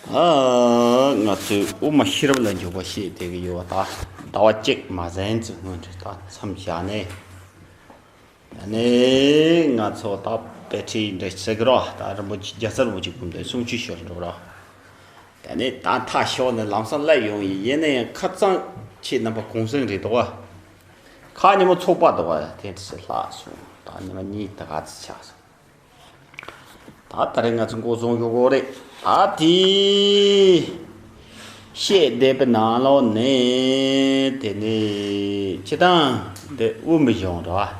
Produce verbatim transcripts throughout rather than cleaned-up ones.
ཨ། ང་ཚོས་དབུ་མ་ཤེས་རབ་ལ་འཇུག་པ་ཞེས་དེ་གི་ཡོད་པ་ད། ཟླ་བ་གཅིག་མ་ཟིན་ཙམ་སྔོན་དུ་ད་མཚམས་བཞག་ནས། ད་ནས་ང་ཚོ་ད་དཔེ་ཁྲིད་འདྲ་ཟེར་གི་རོ། ད་རིན་པོ་ཆེ་རྒྱལ་ཚབ་རིན་པོ་ཆེ་སྐུ་མདུན་གསུང་ཆོས་ཞུ་རུ་འགྲོ་རོ། ད་ནས་ད་མཐའ་ཤོག་ནས་ལམ་སང་སླེབས་ཡོང་ཡིན། ཡིན་ན་ཡང་ཁ་རྩང་ཁྱེད་རྣམ་པ་གུང་སེང་རེད་འདུག་བ། ཁ་ཉིན་མོ་ཚོགས་པ་འདུག་བ། དེ་འདྲ་ཞིག་ལྷག་སོང་། ད་ཉི་མ་གཉིས་ད་ག་ཚོད་ཆགས་སོང་། ད་ད་རེས་ང་ཚོ་འགོ་བཟུང་ཞུ་དགོས་རེད། ད་དེ་བཤད་བསྡད་པའི་ནང་ལོགས་ནས་དེ་ནས་སྤྱིར་བཏང་འདི་དབུ་མའི་གཞུང་རེད་བ།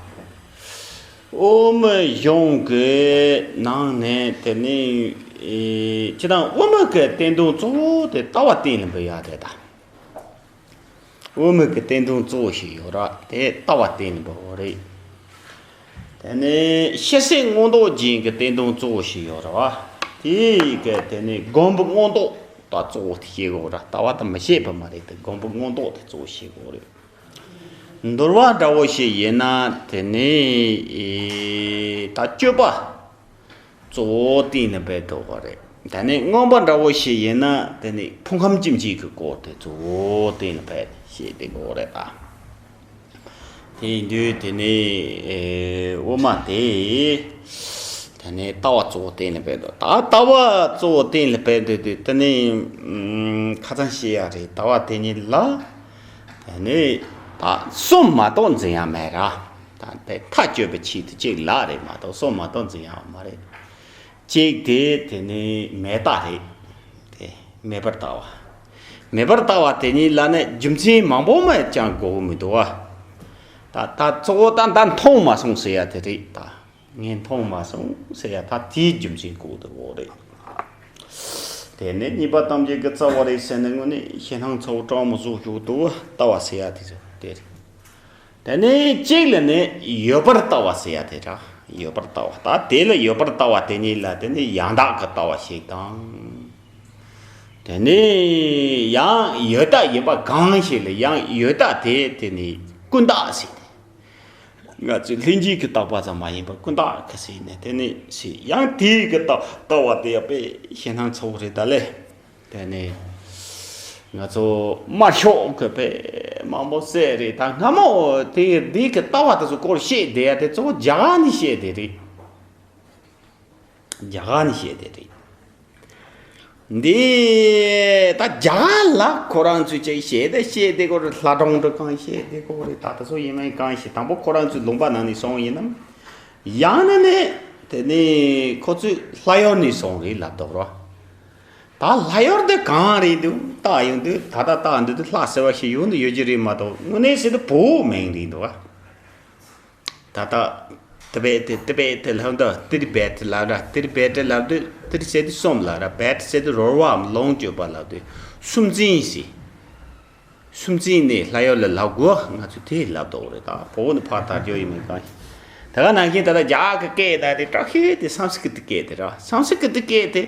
དབུ་མའི་གཞུང་གི་ནང་ནས་དེ་ནས་ཨེ་སྤྱིར་བཏང་དབུ་མ་གི་བསྟན་དོན་གཙོ་བོ་དེ་ལྟ་བ་གཏན་ལ་འབེབས་ཡག་དེ་ད། དབུ་མའི་གི་བསྟན་དོན་གཙོ་བོ་ཞིག་ཡོད་ར། དེ་ལྟ་བ་གཏན་ལ་འབེབས་པ་རེད། དེ་ནས་སྤྱི་སྲིད་མངོན་རྟོགས་རྒྱན་གྱི་བསྟན་དོན་གཙོ་བོ་ཞིག་ཡོད་ར་བ། དེ་གི་དེ་ནས་སྒོམ་པའི་མངོན་རྟོགས་ད་གཙོ་བོ་དེ་བཤད་དགོས་ར། ལྟ་བ་ད་མི་བཤད་པ་མ་རེད་དེ། སྒོམ་པའི་མངོན་རྟོགས་དེ་གཙོ་བོ་བཤད་དགོས་རེད། འདུལ་བ་འདྲ་བོ་ཞིག་ཡིན་ན་དེ་ནས་ཨེ་ད་སྤྱོད་པ་གཙོ་བོ་གཏན་ལ་འབེབས་འདུག་ག་རེད། ད་ནི་མངོན་པ་འདྲ་བོ་ཞིག་ཡིན་ན་དེ་ནི་ཕུང་ཁམས་སྐྱེ་མཆེད་ཀྱི་སྐོར་དེ་གཙོ་བོ་གཏན་ལ་འབེབས་བཤད་དེ་གོ་རེད་ད། དེ་ཡིན་དུས་དེ་ནི་ཨེ་དབུ་མ་དེ་དེ་ནི་ལྟ་བ་གཙོ་བོ་གཏན་ལ་འབེབས་འདུག་ད་ལྟ་བ་གཙོ་བོ་གཏན་ལ་འབེབས་འདུག་དུས་དེ་ནི་ཨུམ་ཁ་སང་བཤད་ཡ་རེད། ལྟ་བ་དེ་ཉིད་ལ་དེ་ནི་ད་གསུམ་མ་གཏོགས་འཛིན་ཡ་མེད་ར། ད་དེ་མཐའ་གཅོད་པའི་ཆེད་དུ་གཅིག་ལ་རེད་མ་གཏོགས་གསུམ་མ་གཏོགས་འཛིན་ཡ་མ་རེད། གཅིག་དེ་དེ་ནི་མེད་རྟགས་རེད། དེ་མེད་པར་ལྟ་བ། མེད་པར་ལྟ་བ་དེ་ཉིད་ལ་ནི་རྒྱུ་མཚན་མང་པོ་མེད་ཀྱང་དགོས་མི་འདུག་བ། ད་ད་གཙོ་བོ་ད་ད་མཐོང་མ་སོང་ཟེར་ཡ་དེ་རེད་ད། ངས་མཐོང་མ་སོང་ཟེར་ཡ་ད་དེའི་རྒྱུ་མཚན་དགོས་འདུག་འོ་རེད། དེ་ནས་གཉིས་པ་ཐམས་ཅད་ཀྱི་རྩ་བ་རེད་ཟེར་ནས་དངོས་གནས་ཞེད་སྣང་ཚ་བོ་སྤྲང་མོ་བཟོ་ཞུགས་འདུག་ལྟ་བ་ཟེར་ཡ་དེ་དེ་རེད། དེ་ནས་གཅིག་ལ་ནི་ཡོད་པར་ལྟ་བ་ཟེར་ཡ་དེ་ར། ཡོད་པར་ལྟ་བ་ད་དེ་ལ་ཡོད་པར་ལྟ་བ་དེ་ཉིད་ལ་དེ་ནི་ཡང་དག་གི་ལྟ་བ་ཞིག་དང་། དེ་ནི་ཡང་ཡོད་ལྟ་ཡིན་པ་གང་ཞིག་ལ་ཡང་ཡོད་ལྟ་དེ་དེ་ནི་ཀུན་བརྟགས་ཟེར་ནས། ང་ཚོས་ལྷན་སྐྱེས་ཀྱི་བརྟག་པ་ཙམ་མ་ཡིན་པར་ཀུན་བརྟགས་ཀྱི་ཟེར་ནས་དེ་ནི་ཞིག་ཡང་དེའི་གི་ལྟ་ལྟ་བ་དེ་ཡང་དཔེ་ཞེད་སྣང་ཚ་བོ་རེད་ད་ལེ། དེ་ནས་ང་ཚོ་དམར་ཤོག་གི་དཔེ་མང་པོ་བཤད་རེད། ད་སྔ་མོ་དེ་འདི་གི་ལྟ་བ་དེ་ཚོ་སྐོར་བཤད་བསྡད་ཡ་དེ་གཙོ་བོ་རྒྱ་གར་ནས་བཤད་བསྡད་རེད། རྒྱ་གར་ནས་བཤད་བསྡད་རེད། འདི་ད་རྒྱ་གར་ལ་ཁོ་རང་ཚོས་ཅིག་བཤད་དེ་བཤད་དེ་སྐོར་ལྷ་སྒྲུང་འདྲ་གང་བཤད་དེ་སྐོར་རེད། ད་དེ་ཚོ་ཡིན་མིན་གང་ཞིག་དང་པོ་ཁོ་རང་ཚོའི་ལུང་པ་ནང་ནས་སོང་ཡིན་ནམ། ཡང་ན་ནི་དེ་ནས་ཁོ་ཚོས་ལྷ་ཡུལ་ནས་སོང་རེད་ལབ་འདུག་རོ། ད་ལྷ་ཡུལ་དེ་གང་རེད་འདུག་བལྟ་ཡོང་དུས་ད་ལྟ་བལྟ་འདི་དུས་ལྷ་ཟེར་བ་ཞིག་ཡོང་དུ་ཡོད་ཀྱི་རེད་མ་གཏོགས་དངོས་གནས་ཟེར་དུས་བོད་མིང་རེད་འདུག་ཨ། ད་ལྟ་ཏི་བེད་དེ་ཏི་བེད་དེ་ལབ་འདུག་ཏི་རི་བེད་ལབ་ར། ཏི་རི་བེད་ལབ་དུས་ཏི་རི་ཟེར་དུས་གསུམ་ལབ་ར། བེད་ཟེར་དུས་རོལ་བའམ་ལོངས་སྤྱོད་པ་ལབ་དུས་སུམ་རྩེན་ཟེར། སུམ་རྩེན་ནས་ལྷ་ཡུལ་ལ་ལབ་དགོས། ང་ཚོས་དེ་ལབ་འདུག་རེད། ད་བོད་ནས་ཕར་དར་རྒྱུ་ཡིན་མིན་གང་ཞིག་ད་ག་ནང་བཞིན་ད་ལྟ་རྒྱ་གར་གྱི་སྐད་ད་དེ་དྲག་ཤོས་དེ་སཾ་སྐྲྀ་ཏ་སྐད་དེ་ར། སཾ་སྐྲྀ་ཏ་སྐད་དེ་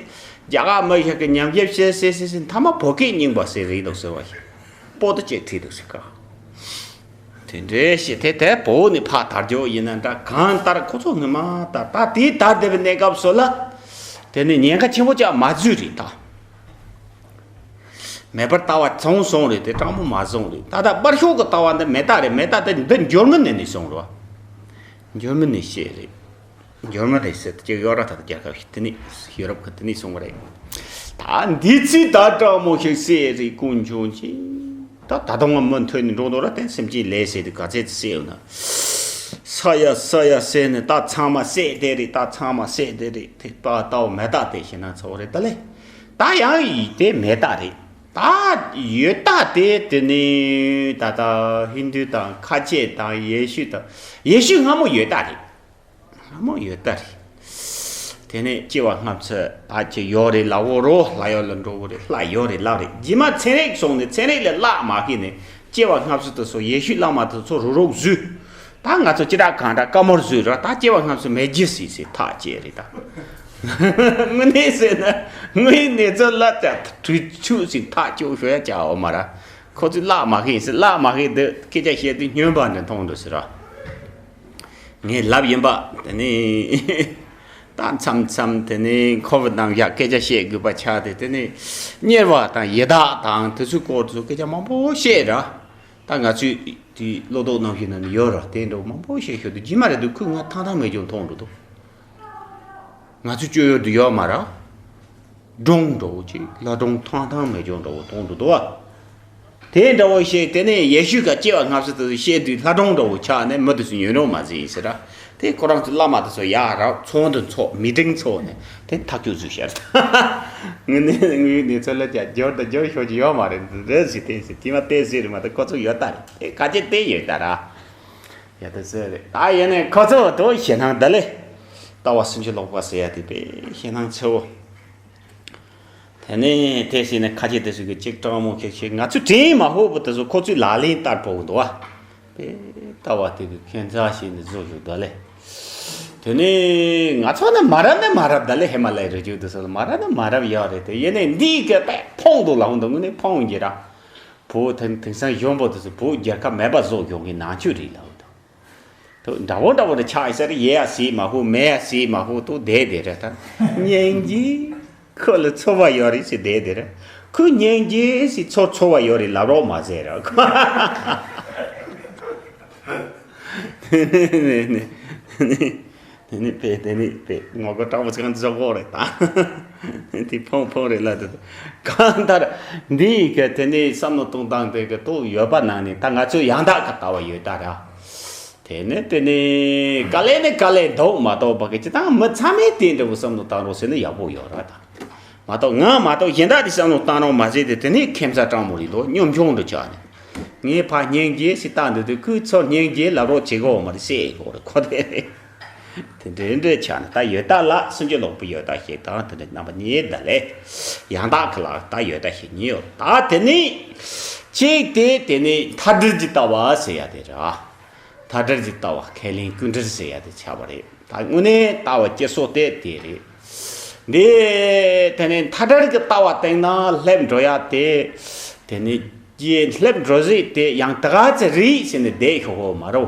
རྒྱ་གར་མི་ཞིག་གིས་ཉམས་ཞིབ་བྱས་བྱས་བྱས་བྱས་མཐའ་མ་བོད་སྐད་རྙིང་པ་ཟེར་རེད་འདུག་ཟེར་བ་ཞིག་པོ་ཏི་ཅིག་བྲིས་འདུག་ཟེར་ག་དེ་འདྲའི་ཞིག་དེ་དེ་བོད་ནས་ཕར་དར་རྒྱུ་ཡིན་ན་འདྲ། གང་ལྟར་ཁོ་ཚོ་སྔོན་མ་ད་ད་དེའི་དར་བསྡད་པའི་གནས་སྐབས་སུ་ལ་དེ་ནི་ཉེན་ཁ་ཆེན་པོ་ཅིག་མ་བཟོས་རེད་ད། མེད་པར་ལྟ་བ་བྱུང་སོང་རེད་དེ། སྤྲང་མོ་མ་བཟུང་རེད། ད་ལྟ་དམར་ཤོག་གི་ལྟ་བ་འདི་མེད་རྟགས་རེད། མེད་རྟགས་དེ་འདི་འཇར་མ་ནི་ནས་སོང་རེད་བ། འཇར་མ་ནི་བཤད་རེད། འཇར་མ་ནི་ཟེར་དེ་ཅིག་ཡོད་ར། ད་ལྟ་རྒྱལ་ཁབ་ཞིག་དེ་ནི་ཡུ་རོབ་ཀྱི་དེ་ནི་སོང་བ་རེད། ད་འདི་ཚོས་ད་སྤྲང་མོ་ཞིག་བཤད་རེད། དཀོན་མཆོག་མཁྱེན། ད་ད་དུང་ང་མུ་མཐུད་ནས་འགྲོ་འདུག་ར། དེ་སེམས་ཅན་ལས་ཟེར་དུས་ག་ཚད་དུ་བཤད་ཡོད་ན། ས་ཡ་ས་ཡ་ཟེར་ནས་ད་ཚང་མ་བཤད་དེ་རེད། ད་ཚང་མ་བཤད་དེ་རེད། དེ་པ་ལྟ་བུ་མེད་རྟགས་དེ་ཞེད་སྣང་ཚ་བོ་རེད་ད་ལེ། ད་ཡང་ཡིན་དེ་མེད་རྟགས་རེད། ད་ཡོད་རྟགས་དེ་དེ་ནི་ད་ལྟ་ཧིན་དུ་དང་ཁ་ཆེ་དང་ཡེ་ཤུ་དང་། ཡེ་ཤུ་སྔ་མོ་ཡོད་རྟགས་རེད། སྔ་མོ་ཡོད་རྟགས་རེད། དེ་ནས་སྐྱེ་བ་སྔ་ཕྱི་ད་ཅི་ཡོད་རེད་ལབ་འོ་རོ། ལྷ་ཡུལ་ལ་འགྲོ་གི་རེད། ལྷ་ཡོད་རེད་ལབ་རེད། རྗེས་མ་ཚན་རིག་སོང་ནས་ཚན་རིག་ལ་བརླག་མ་ཤེས་ནས་སྐྱེ་བ་སྔ་ཕྱི་དེ་ཚོ་ཡེ་ཤུ་བླ་མ་དེ་ཚོ་རུག་རུག་བཟོས། ད་ང་ཚོ་ཅི་དྲག་གང་དྲག་དཀའ་མོར་བཟོས་ར། ད་སྐྱེ་བ་སྔ་ཕྱི་མེད་རྒྱུ་ཟིག་ཟིག་ཐག་བཅད་རེད་ད། དངོས་གནས་ཟེར་ན་དངོས་ཡོད་གནས་ཚུལ་ལ་ཅག་གྲོས་ཆོད་ཟིག་ཐག་གཅོད་ཞུ་ཡ་ཅག་འོ་མ་ར། ཁོ་ཚོས་བརླག་མ་ཤེས་ཟེར། བརླག་མ་ཤེས་འདི་སྐད་ཆ་བཤད་དུས་སྨྱོན་པ་འདྲ་མཐོང་འགྲོ་ཟེར་ར། ངས་ལབ་ཡིན་པ་དེ་ནི། ད་མཚམས་མཚམས་དེ་ནས་ཁོ་བོ་དང་ཡ་སྐད་ཆ་བཤད་དགོས་པ་ཆགས་ཏེ། དེ་ནས་གཉེར་བ་དང་ཡི་དྭགས་དང་དེ་ཚོའི་སྐོར་དུ་སྐད་ཆ་མང་པོ་བཤད་ར། ད་ང་ཚོས་དེ་བློ་ལྡོག་རྣམ་བཞི་ནང་ནས་ཡོད་ར། དེ་འདྲ་མང་པོ་བཤད་ཤོད་དུ་རྗེས་མ་རེད་འདུག་ཁོས་ང་ཐང་ཐང་མེད་ཀྱང་མཐོང་འགྲོ་འདུག་ང་ཚོའི་སྤྱོད་ཡུལ་དུ་ཡོད་མ་ར། སྒྲུང་འདྲ་བོ་ཅིག་ལྷ་སྒྲུང་ཐང་ཐང་མེད་ཀྱང་འདྲ་བོ་མཐོང་འདུག་དོ། དེ་འདྲ་བོ་ཞིག་དེ་ནས་ཡེ་ཤུ་ག་སྐྱེ་བ་སྔ་ཕྱི་དེ་ཚོ་བཤད་དུས་ལྷ་སྒྲུང་འདྲ་བོ་ཆགས་ནས་མི་དེ་ཚོ་ཉན་རོགས་མ་ཟིན་ཡིན་ཟེར་ར། དེ་ཁོ་རང་ཚོ་བླ་མ་དེ་ཚོ་ཡག་ར་ཚོགས་འདུ་འཚོགས་མི་ཊིང་འཚོགས་ནས་དེ་ཐག་གཅོད་བཟོས་ཤར། ངུ་ནས་ངུའི་གནས་ཚུལ་ལ་ཀྱང་འབྱོར་དང་འབྱོར་ཤོར་གྱི་ཡོད་མ་རེད། རེད་ཟེར་དེ་ཟེར་དེ་མ་དེ་ཟེར་མ་དེ་ཁོ་ཚོ་ཡོད་ད་རེད། དེ་ག་ཅེ་དེ་ཡོད་ད་ར། ཡ་དེ་ཟེར་རེད། ད་ཡིན་ནས་ཁོ་ཚོ་དོ་ཞེད་སྣང་ད་ལེ། ལྟ་བ་སུམ་ཅུ་ལོག་པ་ཟེར་ཡ་དེ་པས་ཞེད་སྣང་ཆེ་བོ། དེ་ནས་དེ་བྱས་ནས་ཁ་ཆེ་དེ་ཚོ་གི་གཅིག་སྤྲང་མོ་ཁེག་ཤེས་ང་ཚོས་དྲན་མ་ཧོ་བུ་དེ་ཚོ་ཁོ་ཚོའི་ལག་ལེན་ལྟར་ཕོག་འདུག་བ། དེ་ལྟ་བ་དེ་གི་ཁྱད་མཚར་ཞིག་ནས་བཟོ་བཞག་འདུག་ལེ། དེ་ནས་ང་ཚོ་ནི་མ་རབས་ནས་མ་རབས་ད་ལེ། ཧི་མ་ལ་ཡའི་རི་རྒྱུད་དེ་ཚོ་ལ་མ་རབས་ནས་མ་རབས་ཡོད་རེད་དེ། ཡིན་ནས་འདིའི་སྐད་པས་ཕོངས་འདུག་ལ་ཧོང་དུ་དངོས་གནས་ཕོངས་ཡོང་གི་ར། བོད་དེང་དེང་སང་གཞོན་པོ་དེ་ཚོ་བོད་རྒྱལ་ཁབ་མེད་པ་བཟོ་ཡོང་གི་ནང་ཆོས་རེད་ལ་ཧོང་དུ། དོ་འདྲ་བོ་འདྲ་བོ་རེ་ཆགས་ཡི་ས་རེ། ཡས་ཡ་སྲིད་མ་ཧུ་མེ་ཡ་སྲིད་མ་ཧུ་དོ་བསྡད་དེ་རེད་ད། སྙིང་རྗེ། ཁོ་ལ་ཚོར་བ་ཡོད་རེད་ཟེར་བསྡད་དེ་རེད། ཁོ་སྙིང་རྗེ་ཟེར་ཚོར་ཚོར་བ་ཡོད་རེད་ལབ་རོགས་མ་ཟེར་ར། དེ་ནས་དེ་ནས་དེ་ནས་དེ་ནས་དཔེ་དེ་ནས་དཔེ་ངོ་རྒོལ་དྲག་པོ་ཟེར་མཁན་འཇོག་གོ་རེད་ད། དེ་ཕོངས་ཕོངས་རེད་ལ་དེ། གང་ལྟར་འདི་ཡི་གེ་དེ་ནས་བསམ་བློ་གཏོང་སྟངས་དེ་གི་ཏོ་ཡོད་པ་ནང་ནས་ད་ང་ཚོས་ཡང་དག་གི་ལྟ་བ་ཡོད་ད་ར། དེ་ནས་དེ་ནས་ག་ལེ་ནས་ག་ལེ་འདུག་མ་གཏོགས་བ་གི་ཅི་དང་མི་ཚང་མས་དེ་འདྲ་བོ་བསམ་བློ་བཏང་རོགས་ཟེར་ན་ཡག་པོ་ཡོད་ར་ད། མ་གཏོགས་ང་མ་གཏོགས་གཞན་དག་དེ་བསམ་བློ་བཏང་རོགས་མ་ཟེར་ཏེ་དེ་ནས་ཁེམ་ས་སྤྲང་མོ་རེད་འདུག་སྙོམ་ཆུང་དུ་ཆགས་ནས། ངའི་ཕ་སྙིང་རྗེ་ཞིག་བཏང་འདུག་དུས་ཁོས་ཚོར་སྙིང་རྗེ་ལབ་རོགས་བྱེད་དགོས་མ་རེད་ཟེར་དགོས་རེད་ཁོ་དེ་རེད། དེ་འདྲའི་འདྲའི་ཆགས་ནས་ད་ཡོད་ད་ལ་སུམ་ཅུ་ལོག་པའི་ཡོད་ད་ཞིག་དང་དེ་འདྲའི་རྣམ་པ་གཉིས་ད་ལས་ཡང་དག་གི་ལ་ད་ཡོད་ད་ཞིག་གཉིས་ཡོད་ད། དེ་ནས་གཅིག་དེ་དེ་ནས་མཐའ་བྲལ་གྱི་ལྟ་བ་ཟེར་ཡ་དེ་རེད། མཐའ་བྲལ་གྱི་ལྟ་བ་ཁས་ལེན་ཀུན་བྲལ་ཟེར་ཡ་དེ་ཆགས་པ་རེད། ད་དངོས་གནས་ལྟ་བ་སྐྱེ་སོ་དེ་དེ་རེད། འདི་དེ་ནས་མཐའ་བྲལ་གྱི་ལྟ་བ་བསྟེན་ན་སླེབས་འགྲོ་ཡ་དེ། དེ་ནས་ཀྱི་སླེབས་འགྲོ་ཟིག་དེ་ཡང་ད་ག་ཚེ་རིག་ཟེར་ནས་བསྡད་ཤོག་གོ་མ་རོ།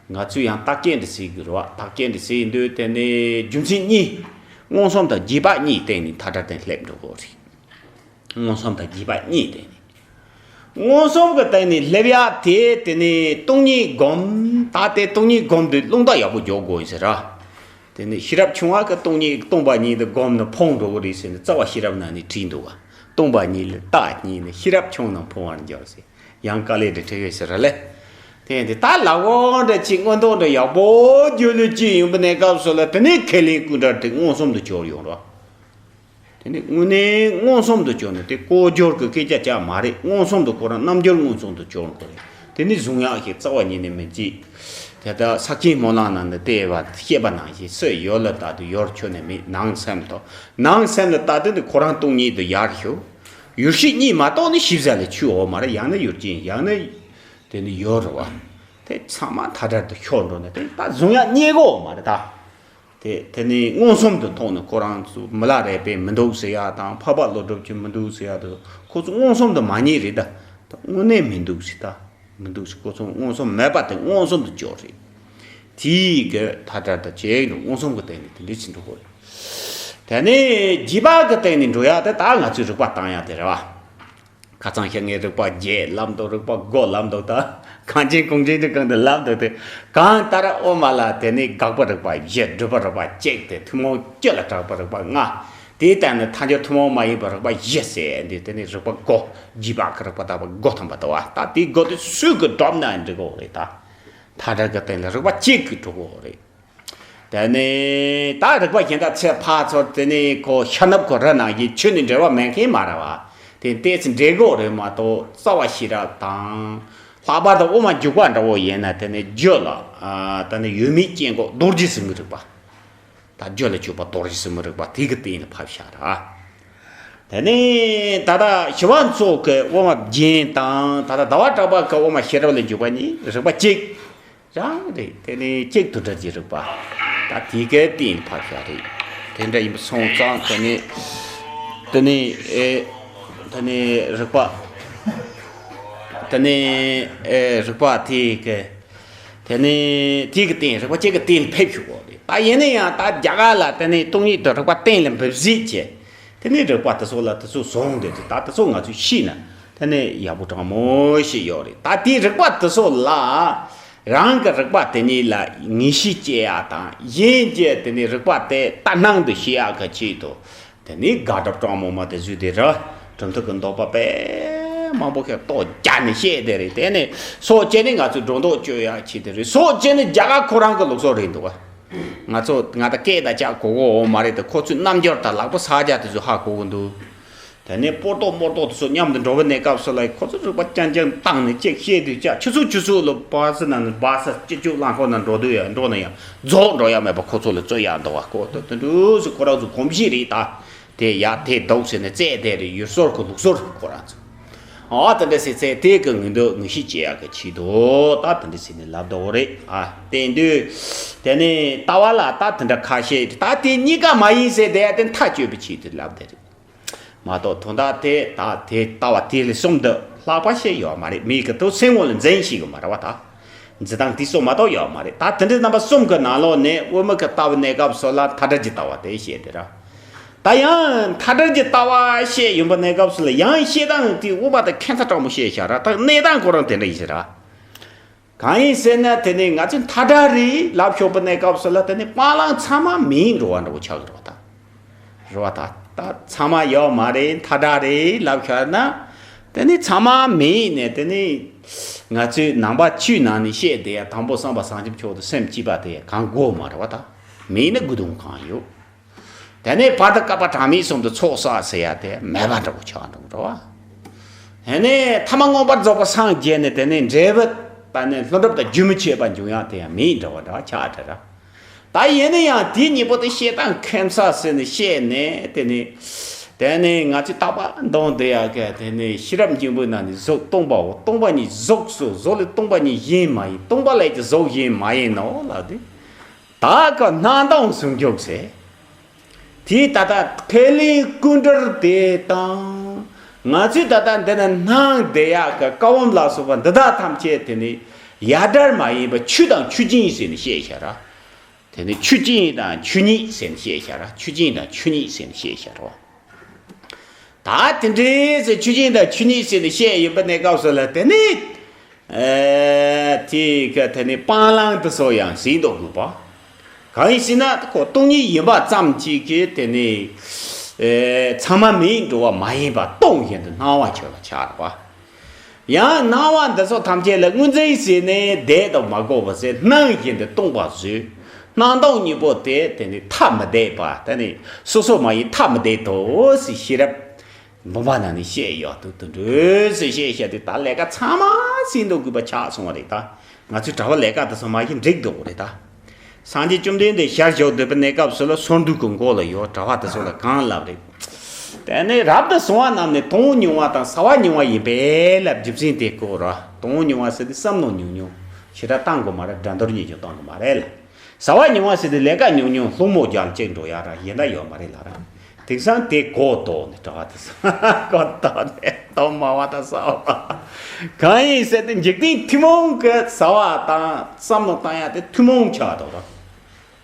ང་ཚོས་ཡང་བརྟག་དཔྱད་འདི་ཟེར་གི་རེད་བ། བརྟག་དཔྱད་འདི་ཟེར་ཡིན་དུས་དེ་ནས་རྒྱུ་མཚན་གཉིས། མངོན་སུམ་དང་རྗེས་དཔག་གཉིས་སྟེང་ནས་མཐའ་བྲལ་སྟེང་སླེབས་འགྲོ་གོ་རེད། མངོན་སུམ་དང་རྗེས་དཔག་གཉིས་སྟེང་ནས། མངོན་སུམ་གྱི་སྟེང་ནས་སླེབས་ཡ་དེ་དེ་ནས་སྟོང་ཉིད་སྒོམ། ད་དེ་སྟོང་ཉིད་སྒོམ་དུས་རླུང་རྟ་ཡག་པོ་འཇོག་དགོས་ཡིན་ཟེར་ར། དེ་ནས་ཤེས་རབ་ཆུང་བ་གི་སྟོང་ཉིད་སྟོང་པ་ཉིད་དུ་སྒོམ་ནི་ཕོངས་འགྲོ་གི་རེད་ཟེར་ནས་རྩ་བ་ཤེས་རབ་ནང་ནས་བྲིས་འདུག་བ། སྟོང་པ་ཉིད་ལ་རྟག་གཉིས་ནི་ཤེས་རབ་ཆུང་རྣམས་ཕོངས་པར་འགྱུར་ཟེར། ཡང་དཀའ་ལས་འདི་འཕྲད་ཡོད་ཟེར་ར་ལེ། དེ་ཡང་དེ་ལྟར་ལ་འོང་འདྲ་ཅིག་མངོན་རྟོགས་འདྲ་ཡག་པོ་རྒྱུད་ལ་སྐྱེས་ཡོང་པའི་གནས་སྐབས་སུ་ལ་དེ་ནས་ཁས་ལེན་ཀུན་བྲལ་དེ་མངོན་སུམ་དུ་གྱུར་ཡོང་རོགས། དེ་ནི་དངོས་གནས་མངོན་སུམ་དུ་གྱུར་ནས་དེ་ལྐོག་གྱུར་གྱི་སྐད་ཆ་ཅང་མ་རེད། མངོན་སུམ་དུ་ཁོ་རང་རྣམ་འགྱུར་མངོན་སུམ་དུ་གྱུར་དགོས་རེད། དེ་ནི་གཟུང་ཡག་ཞིག་རྩ་བ་ཉིད་ནས་མི་བརྗེད། དེ་ལྟར་ཤཱཀྱའི་སྨོན་ལམ་ནང་ནས་བལྟས་པ་བཤད་པ་ནང་བཞིན་སུ་ཡོད་ལ་ལྟ་དུས་ཡོད་ཁྱོན་ནས་མེད། ནང་སེམས་དང་ནང་སེམས་ལ་ལྟ་དུས་ནི་ཁོ་རང་སྟོང་ཉིད་དུ་ཡར་ཞུགས། ཡུལ་ཤེས་གཉིས་མ་གཏོགས་ནི་ཤེས་བྱ་ལས་ཆུད་འོང་མ་རེད། ཡང་ན་ཡུལ་ཅན་ཡང་ན་དེ་ནི་ཡོད་རེད་བ། དེ་ཚང་མ་མཐའ་བྲལ་དུ་ཤོར་འགྲོ་ནས་དེ་ད་གཟུང་ཡག་རྙེད་གོ་མ་རེད་ད། དེ་དེ་ནི་མངོན་སུམ་དུ་མཐོང་ནས་ཁོ་རང་ཚོ་མི་ལ་རས་པས་མི་འདུག་ཟེར་ཡ་དང་འཕགས་པ་ཀླུ་སྒྲུབ་ཀྱིས་མི་འདུག་ཟེར་ཡ་དང་ཁོ་ཚོ་མངོན་སུམ་དུ་མ་རྙེད་རེད་ད། ད་དངོས་གནས་མི་འདུག་ཟེར་ད། མི་འདུག་ཟེར་ཁོ་ཚོ་མངོན་སུམ་མེད་པ་དེ་མངོན་སུམ་དུ་གྱུར་རེད། དེའི་གི་མཐའ་བྲལ་དང་བཅས་ནས་མངོན་སུམ་གྱི་སྟེང་ནས་དེ་འདྲ་ཕྱིན་འགྲོ་གི་རེད། དེ་ནས་རྗེས་དཔག་གི་སྟེང་ནས་འགྲོ་ཡ་དེ་ད་ང་ཚོས་རིགས་པ་བཏང་ཡ་དེ་རེད་བ། ཁ་སང་ཞིག་ངས་རིགས་པ་བརྒྱད་ལབ་འདུག་རིགས་པ་དགུ་ལབ་འདུག་ད་གངས་ཅན་གུང་ཅན་དུ་གང་དུ་ལབ་འདུག་དེ་གང་ལྟར་དབུ་མ་ལ་དེ་ནས་དགག་པ་རིགས་པ་བཞི། སྒྲུབ་པ་རིགས་པ་གཅིག་དེ་ཐུན་མོང་བཅུ་ལ་གྲགས་པ་རིགས་པ་ལྔ། དེའི་སྟེང་ནས་ཐལ་འགྱུར་ཐུན་མོང་མ་ཡིན་པ་རིགས་པ་བཞི་ཟེར་འདི་དེ་ནས་རིགས་པ་དགུ། རྗེས་དཔག་གི་རིགས་པ་དག་པ་དགུ་ཐམ་པ་དུ་བ། ད་དེའི་དགུ་དེ་སུས་གི་སྒྲུབ་ན་འགྲིག་གོ་རེད་ད། མཐའ་བྲལ་གི་སྟེང་ལ་རིགས་པ་གཅིག་གིས་གྲུབ་གོ་རེད། དེ་ནས་ད་རིགས་པ་གཞན་དག་ཚེ་ཕར་ཚུར་དེ་ནས་ཁོ་ཤ་ནབ་ཁོ་རི་ནང་བཞིན་ཆུ་ནི་འབྲེལ་བ་མེད་མཁན་མ་རེད་བ། དེ་ཏོག་ཙམ་འབྲེལ་དགོས་རེད་མ་གཏོགས་རྩ་བ་ཤེས་རབ་དང་། ལྷག་པར་དུ་དབུ་མ་འཇུག་པ་འདྲ་བོ་ཡིན་ན་དེ་ནས་རྒྱུད་ལ་ཨ་དེ་ནས་ཡོད་མེད་རྐྱེན་འགོག་རྡོ་རྗེ་ཟེར་མི་རིགས་པ། ད་རྒྱུད་ལ་འཇུག་པ་རྡོ་རྗེ་ཟེར་མི་རིགས་པ་དེ་གི་སྟེང་ལ་ཕབ་བཞག་ར། དེ་ནས་ད་ལྟ་ཞི་བ་འཚོ་གི་དབུ་མ་རྒྱན་དང་ད་ལྟ་ཟླ་བ་གྲགས་པ་གི་དབུ་མ་ཤེས་རབ་ལ་འཇུག་པ་གཉིས་རིགས་པ་གཅིག་རང་རེད། དེ་ནས་གཅིག་ཏུ་འདྲ་གྱི་རིགས་པ་ད་དེ་གའི་སྟེང་ལ་ཕབ་བཞག་རེད། དེ་འདྲ་ཡིན་པ་སོང་ཙང་དེ་ནས་དེ་ནས་ཨེ་དེ་ནས་རིགས་པ་དེ་ནས་ཨེ་རིགས་པ་དེ་གི་དེ་ནས་དེ་གི་སྟེང་རིགས་པ་གཅིག་གི་སྟེང་ལ་ཕེབས་ཞུ་གོ་རེད། ད་ཡིན་ན་ཡང་ད་རྒྱ་གར་ལ་དེ་ནས་སྟོང་ཉིད་དུ་རིག་པ་གཏན་ལ་འབེབས་གཟིགས་བྱས། དེ་ནས་རིག་པ་དེ་ཚོ་ལ་དེ་ཚོ་བཟུང་སྟེ་དེ་ད་དེ་ཚོ་ང་ཚོས་ཤེས་ན་དེ་ནས་ཡག་པོ་དྲང་མོ་ཞིག་ཡོད་རེད། ད་དེའི་རིག་པ་དེ་ཚོ་ལ་རང་གི་རིག་པ་དེ་ཉིད་ལ་ངེས་ཤེས་སྐྱེ་ཡག་དང་གཞན་གྱི་དེ་ནས་རིག་པ་དེ་ལྟར་སྣང་དུ་ཤེས་ཡག་གི་ཆེད་དུ། དེ་ནས་དགག་སྒྲུབ་དྲང་མོ་མ་དེ་བཟོས་དེ་ར། གྲུབ་མཐའ་གི་འདོད་པ་དཔེ་མང་པོ་ཞིག་རྟོག་བརྒྱབ་ནས་བཤད་དེ་རེད། དེ་ནས་སྲོག་བཅད་ནས་ང་ཚོས་སྒྲོ་འདོགས་གཅོད་ཡག་བྱེད་དེ་རེད། སྲོག་བཅད་ནས་རྒྱ་གར་ཁོ་རང་གི་ལུགས་སྲོལ་རེད་འདུག་བ། ང་ཚོ་ང་ད་སྐད་ད་ཆག་གོ་གོ་འོ་མ་རེད་དེ། ཁོ་ཚོས་རྣམ་འགྱུར་དང་ལག་པ་ས་རྒྱ་དེ་ཚོ་ཧ་གོ་གི་འདུག་དེ་ནས་སྤོ་ཏོག་མོ་ཏོག་དེ་ཚོ་མཉམ་དུ་འགྲོ་བའི་གནས་སྐབས་སུ་ལ་ཁོ་ཚོ་རིག་པ་རྐྱང་རྐྱང་བཏང་ནས་ཅིག་བཤད་དུས་ཅག་ཆུ་ཚོད་ཆུ་ཚོད་ལ་བ་སི་ནང་ནས་བ་སི་སྤྱི་སྤྱོད་རླངས་འཁོར་ནང་འགྲོ་དུས་ཡང་འགྲོ་ན་ཡང་རྫོགས་འགྲོ་ཡ་མེད་པ་ཁོ་ཚོ་ལ་རྩོད་ཡ་འདུག་བ། ཁོ་ཚོ་དེ་འདྲ་སུ་ཁོ་རང་ཚོ་གོམས་གཤིས་རེད་ད། དེ་ཡ་དེ་འདུག་ཟེར་ནས་རྩེད་དེ་རེད། ཡུལ་སྲོལ་གི་ལུགས་སྲོལ་ཁོ་རང་ཚོ། ཨ་དེ་འདྲ་ཟེར་ཚེ་དེ་གི་ངན་འདོད་ངན་ཤེས་སྐྱེ་ཡག་གི་ཆེད་དུ་ད་དེ་འདྲ་ཟེར་ནས་ལབ་འདུག་རེད། ཨ་དེ་འདུག་དེ་ནས་ལྟ་བ་ལ་ད་དེ་འདྲ་ཁ་ཤས་ད་དེ་གཉིས་ཀ་མ་ཡིན་ཟེར་དེ་ཡ་དེ་མཐའ་གཅོད་པའི་ཆེད་དུ་ལབ་དེ་རེད། མ་གཏོགས་དོན་དག་དེ་ད་དེ་ལྟ་བ་དེ་ལས་གསུམ་དུ་ལྷག་པ་ཞིག་ཡོད་མ་རེད། མིའི་གི་དུ་སེམས་ངོ་ལ་འཛིན་ཤེས་གི་མ་རེད་བ་ད། འཛིན་སྟངས་དེ་སོགས་མ་གཏོགས་ཡོད་མ་རེད། ད་དེ་འདྲའི་རྣམ་པ་གསུམ་གི་ནང་ལོགས་ནས་དབུ་མ་གི་ལྟ་བའི་གནས་སྐབས་སུ་ལ་མཐའ་བྲལ་གྱི་ལྟ་བ་དེ་བཤད་དེ་ར། ད་ཡང་མཐའ་བྲལ་གྱི་ལྟ་བ་བཤད་ཡོང་པའི་གནས་སྐབས་སུ་ལ་ཡང་བཤད་སྟངས་དེ་དབུ་མ་དང་ཁྱད་མཚར་དྲག་མོ་བཤད་བཞག་ར། ད་གནས་སྟངས་ཁོ་རང་དེ་འདྲ་ཡིན་ཟེར་ར། གང་ཡིན་ཟེར་ན་དེ་ནི་ང་ཚོས་མཐའ་བྲལ་རེད་ལབ་ཆོག་པའི་གནས་སྐབས་སུ་ལ་དེ་ནི་སྤང་བླང་ཚང་མ་མིན་འགྲོ་བ་འདྲ་བོ་ཆགས་ཀྱི་རེད་བ་ད། རེད་བ་ད། ད་ཚང་མ་ཡོད་མ་རེད། མཐའ་བྲལ་རེད་ལབ་ཤར་ན། དེ་ནི་ཚང་མ་མིན་ནས་དེ་ནི་ང་ཚོས་ནང་པ་ཆོས་ནང་ནས་བཤད་དེ་ཡ་དང་པོ་བསམ་པ་བྱང་ཆུབ་མཆོག་ཏུ་སེམས་བསྐྱེད་པ་དེ་གང་དགོས་མ་རེད་བ་ད། མིན་ནི་དགོས་དོན་གང་ཡོད། དེ་ནས་བར་དུ་བསྐལ་པ་གྲངས་མེད་གསུམ་དུ་ཚོགས་བསགས་ཟེར་ཡ་དེ་མེད་པ་འདྲ་བོ་ཆགས་འགྲོ་འགྲོ་བ། དེ་ནས་ཐ་མ་མངོན་པར་རྫོགས་པ་སངས་རྒྱས་ནས་དེ་ནས་འབྲས་བུ་ད་ནི་ལྷུན་གྲུབ་དང་རྒྱུན་མི་འཆད་པ་འབྱུང་ཡག་དེ་ཡང་མེད་འདྲ་བ་འདྲ་བ་ཆགས་འདྲ་ར། ད་ཡིན་ན་ཡང་དེ་གཉིས་པོ་དེ་བཤད་སྟངས་ཁྱད་མཚར་ཟེར་ནས་བཤད་ནས་དེ་ནས། དེ་ནས་ང་ཚོས་རྟག་པར་མདོར་བསྡུ་ཡག་གི་དེ་ནས་ཤེས་རབ་སྙིང་པོའི་ནང་ནས་གཟུགས་སྟོང་པའོ། སྟོང་པ་ཉིད་གཟུགས་སོ། གཟུགས་ལས་སྟོང་པ་ཉིད་གཞན་མ་ཡིན། སྟོང་པ་ལས་ཀྱང་གཟུགས་གཞན་མ་ཡིན་ནོ་ལབ་དུས། བདག་གི་སྣང་སྟོང་ཟུང་འཇུག་ཟེར། དེས་ད་ལྟ་ཁས་ལེན་ཀུན་འགྲོར་དེ་དང་། ང་ཚོས་ད་ལྟ་འདི་ན་སྣང་བསྡད་ཡག་གི་ཀ་བམ་ལ་སོགས་པ་འདི་དག་ཐམས་ཅད་དེ་ནི་ཡ་བྲལ་མ་ཡིན་པ་ཆོས་དང་ཆོས་ཅན་ཟེར་ནས་བཤད་བཞག་ར། དེ་ནི་ཆོས་ཅན་དང་ཆོས་ཉིད་ཟེར་ནས་བཤད་བཞག་ར། ཆོས་ཅན་དང་ཆོས་ཉིད་ཟེར་ནས་བཤད་བཞག་ར། ད་དེ་འདྲའི་ཟེར་ཆོས་ཅན་དང་ཆོས་ཉིད་ཟེར་ནས་བཤད་ཡོད་པའི་གནས་སྐབས་སུ་ལ་དེ་ནི། ཨེ། དེ་ག་དེ་ནི་སྤང་བླང་དུ་སོགས་ཡང་ཟིན་དུ་དགོས་པ། གང་ཡིན་ཟེར་ན་ཁོ་སྟོང་ཉིད་ཡིན་པ་ཙམ་གཅིག་གིས་དེ་ནི། ཨེ། ཚང་མ་མིན་འགྲོ་བ་མ་ཡིན་པ་སྟོང་བཞིན་དུ་སྣང་བ་ཆོས་ལ་ཆགས་པ། ཡང་སྣང་བ་འདི་ཚོ་ཐམས་ཅད་ལ་དངོས་འཛིན་ཟེར་ནས་བསྡད་དུ་མ་དགོས་པ་ཟེར། སྣང་བཞིན་དུ་སྟོང་པ་བཟོས། སྣང་སྟོང་གཉིས་པོ་དེ་དེ་ནི་ཐ་མི་དད་པ། དེ་ནི་སོ་སོ་མ་ཡིན་ཐ་མི་དད་དོ་ཟེར་ཤེས་རབ། འབུམ་པ་ནང་ནས་བཤད་ཡོད་དུ་དུ་འགྲོས་ཟེར་བཤད་བཤད་དེ་ད་ལས་ཀ་ཚང་མ་ཟིན་དུ་དགོས་པ་ཆགས་སོང་བ་རེད་ད། ང་ཚོའི་གྲྭ་པ་ལས་ཀ་དེ་ཚོ་མ་གཞི་འགྲིག་འདུག་རེད་ད། སངས་རྒྱས་བཅོམ་ལྡན་འདས་ཞལ་བཞུགས་སྡོད་པའི་གནས་སྐབས་སུ་ལ་སོར་འདུག་གི་མགོ་ལ་ཡོད་གྲྭ་པ་དེ་ཚོ་ལ་གང་ལབ་རེད། དེ་ནས་རབ་ཏུ་བྱུང་བ་རྣམས་ནི་དོན་ཉུང་བ་དང་བྱ་བ་ཉུང་བ་ཡིན་པས་ལབ། རྒྱུ་མཚན་དེ་གོ་ར། དོན་ཉུང་བ་ཟེར་དུས་བསམ་བློ་ཉུང་ཉུང་ཞེ་དྲག་བཏང་དགོས་མ་རེད། སྒྲ་འདོར་ཉེས་ཀྱང་བཏང་དགོས་མ་རེད་ལ། བྱ་བ་ཉུང་བ་ཟེར་དུས་ལས་ཀ་ཉུང་ཉུང་སློང་མོ་རྒྱག་ཅིག་འགྲོ་ཡ་ར་ཡིན་ད་ཡོད་མ་རེད་ལ་ར། དེང་སང་དེ་གོ་ལྡོག་ནས་གྲྭ་པ་དེ་ཚོ་གོ་ལྡོག་ནས་དོན་མང་བ་དང་བྱ་བ་གང་ཡིན་ཟེར་དུས་འཇིག་རྟེན་ཐུན་མོང་གི་བྱ་བ་དང་བསམ་བློ་བཏང་ཡ་དེ་ཐུན་མོང་ཆགས་འདུག་ར།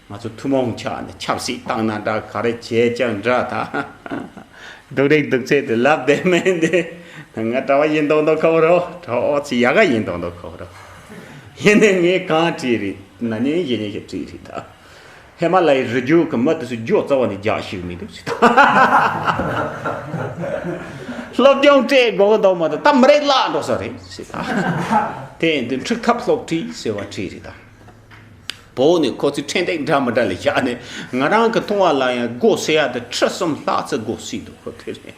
ང་ཚོ་ཐུན་མོང་ཆགས་ནས་ཆབ་སྲིད་བཏང་ན་འདྲ། ག་རེ་བྱས་ཀྱང་འདྲ་ད། སྡུག་རིགས་སྡུག་ཚད་དེ་ལབ་བསྡད་མིན་དེ། ང་གྲྭ་པ་ཡིན་མདོག་མདོག་ཁ་བོ་རོ། གྲྭ་པ་ཨོ་ཙི་ཡ་ག་ཡིན་མདོག་མདོག་ཁ་བོ་རོ། ཡིན་ནའི་ངས་གང་བྲིས་རེད་ན་ཉན་ཡིན་ཉན་ཞིག་བྲིས་རེད་ད། ཧི་མ་ལ་ཡའི་རི་རྒྱུད་ཀྱི་མི་དེ་ཚོ་རྒྱུ་རྩ་བ་ནས་རྒྱག་ཤེས་མི་འདུག་ཟེར་ད། སློབ་སྦྱོང་སྤྲད་དགོས་ཀྱི་འདུག་མ་གཏོགས་ད་མི་རིགས་བརླག་འགྲོ་ས་རེད་ཟེར་ད། དེ་ཡིན་དུས་འཁྲུག་ཐབས་སློབ་ཁྲིད་ཟེར་བ་བྲིས་རེད་ད། བོད་ནས་ཁོ་ཚོས་ཕྲན་སྟེགས་འདྲ་མི་འདྲ་ལ་བཞག་ནས་ང་རང་གི་མཐོང་བ་ལ་ཡང་སྒོ་ཟེར་ཡ་དེ་ཁྲི་གསུམ་ལྷག་ཙམ་སྒོ་ཟེར་འདུག་ཁོ་དེ་རེད།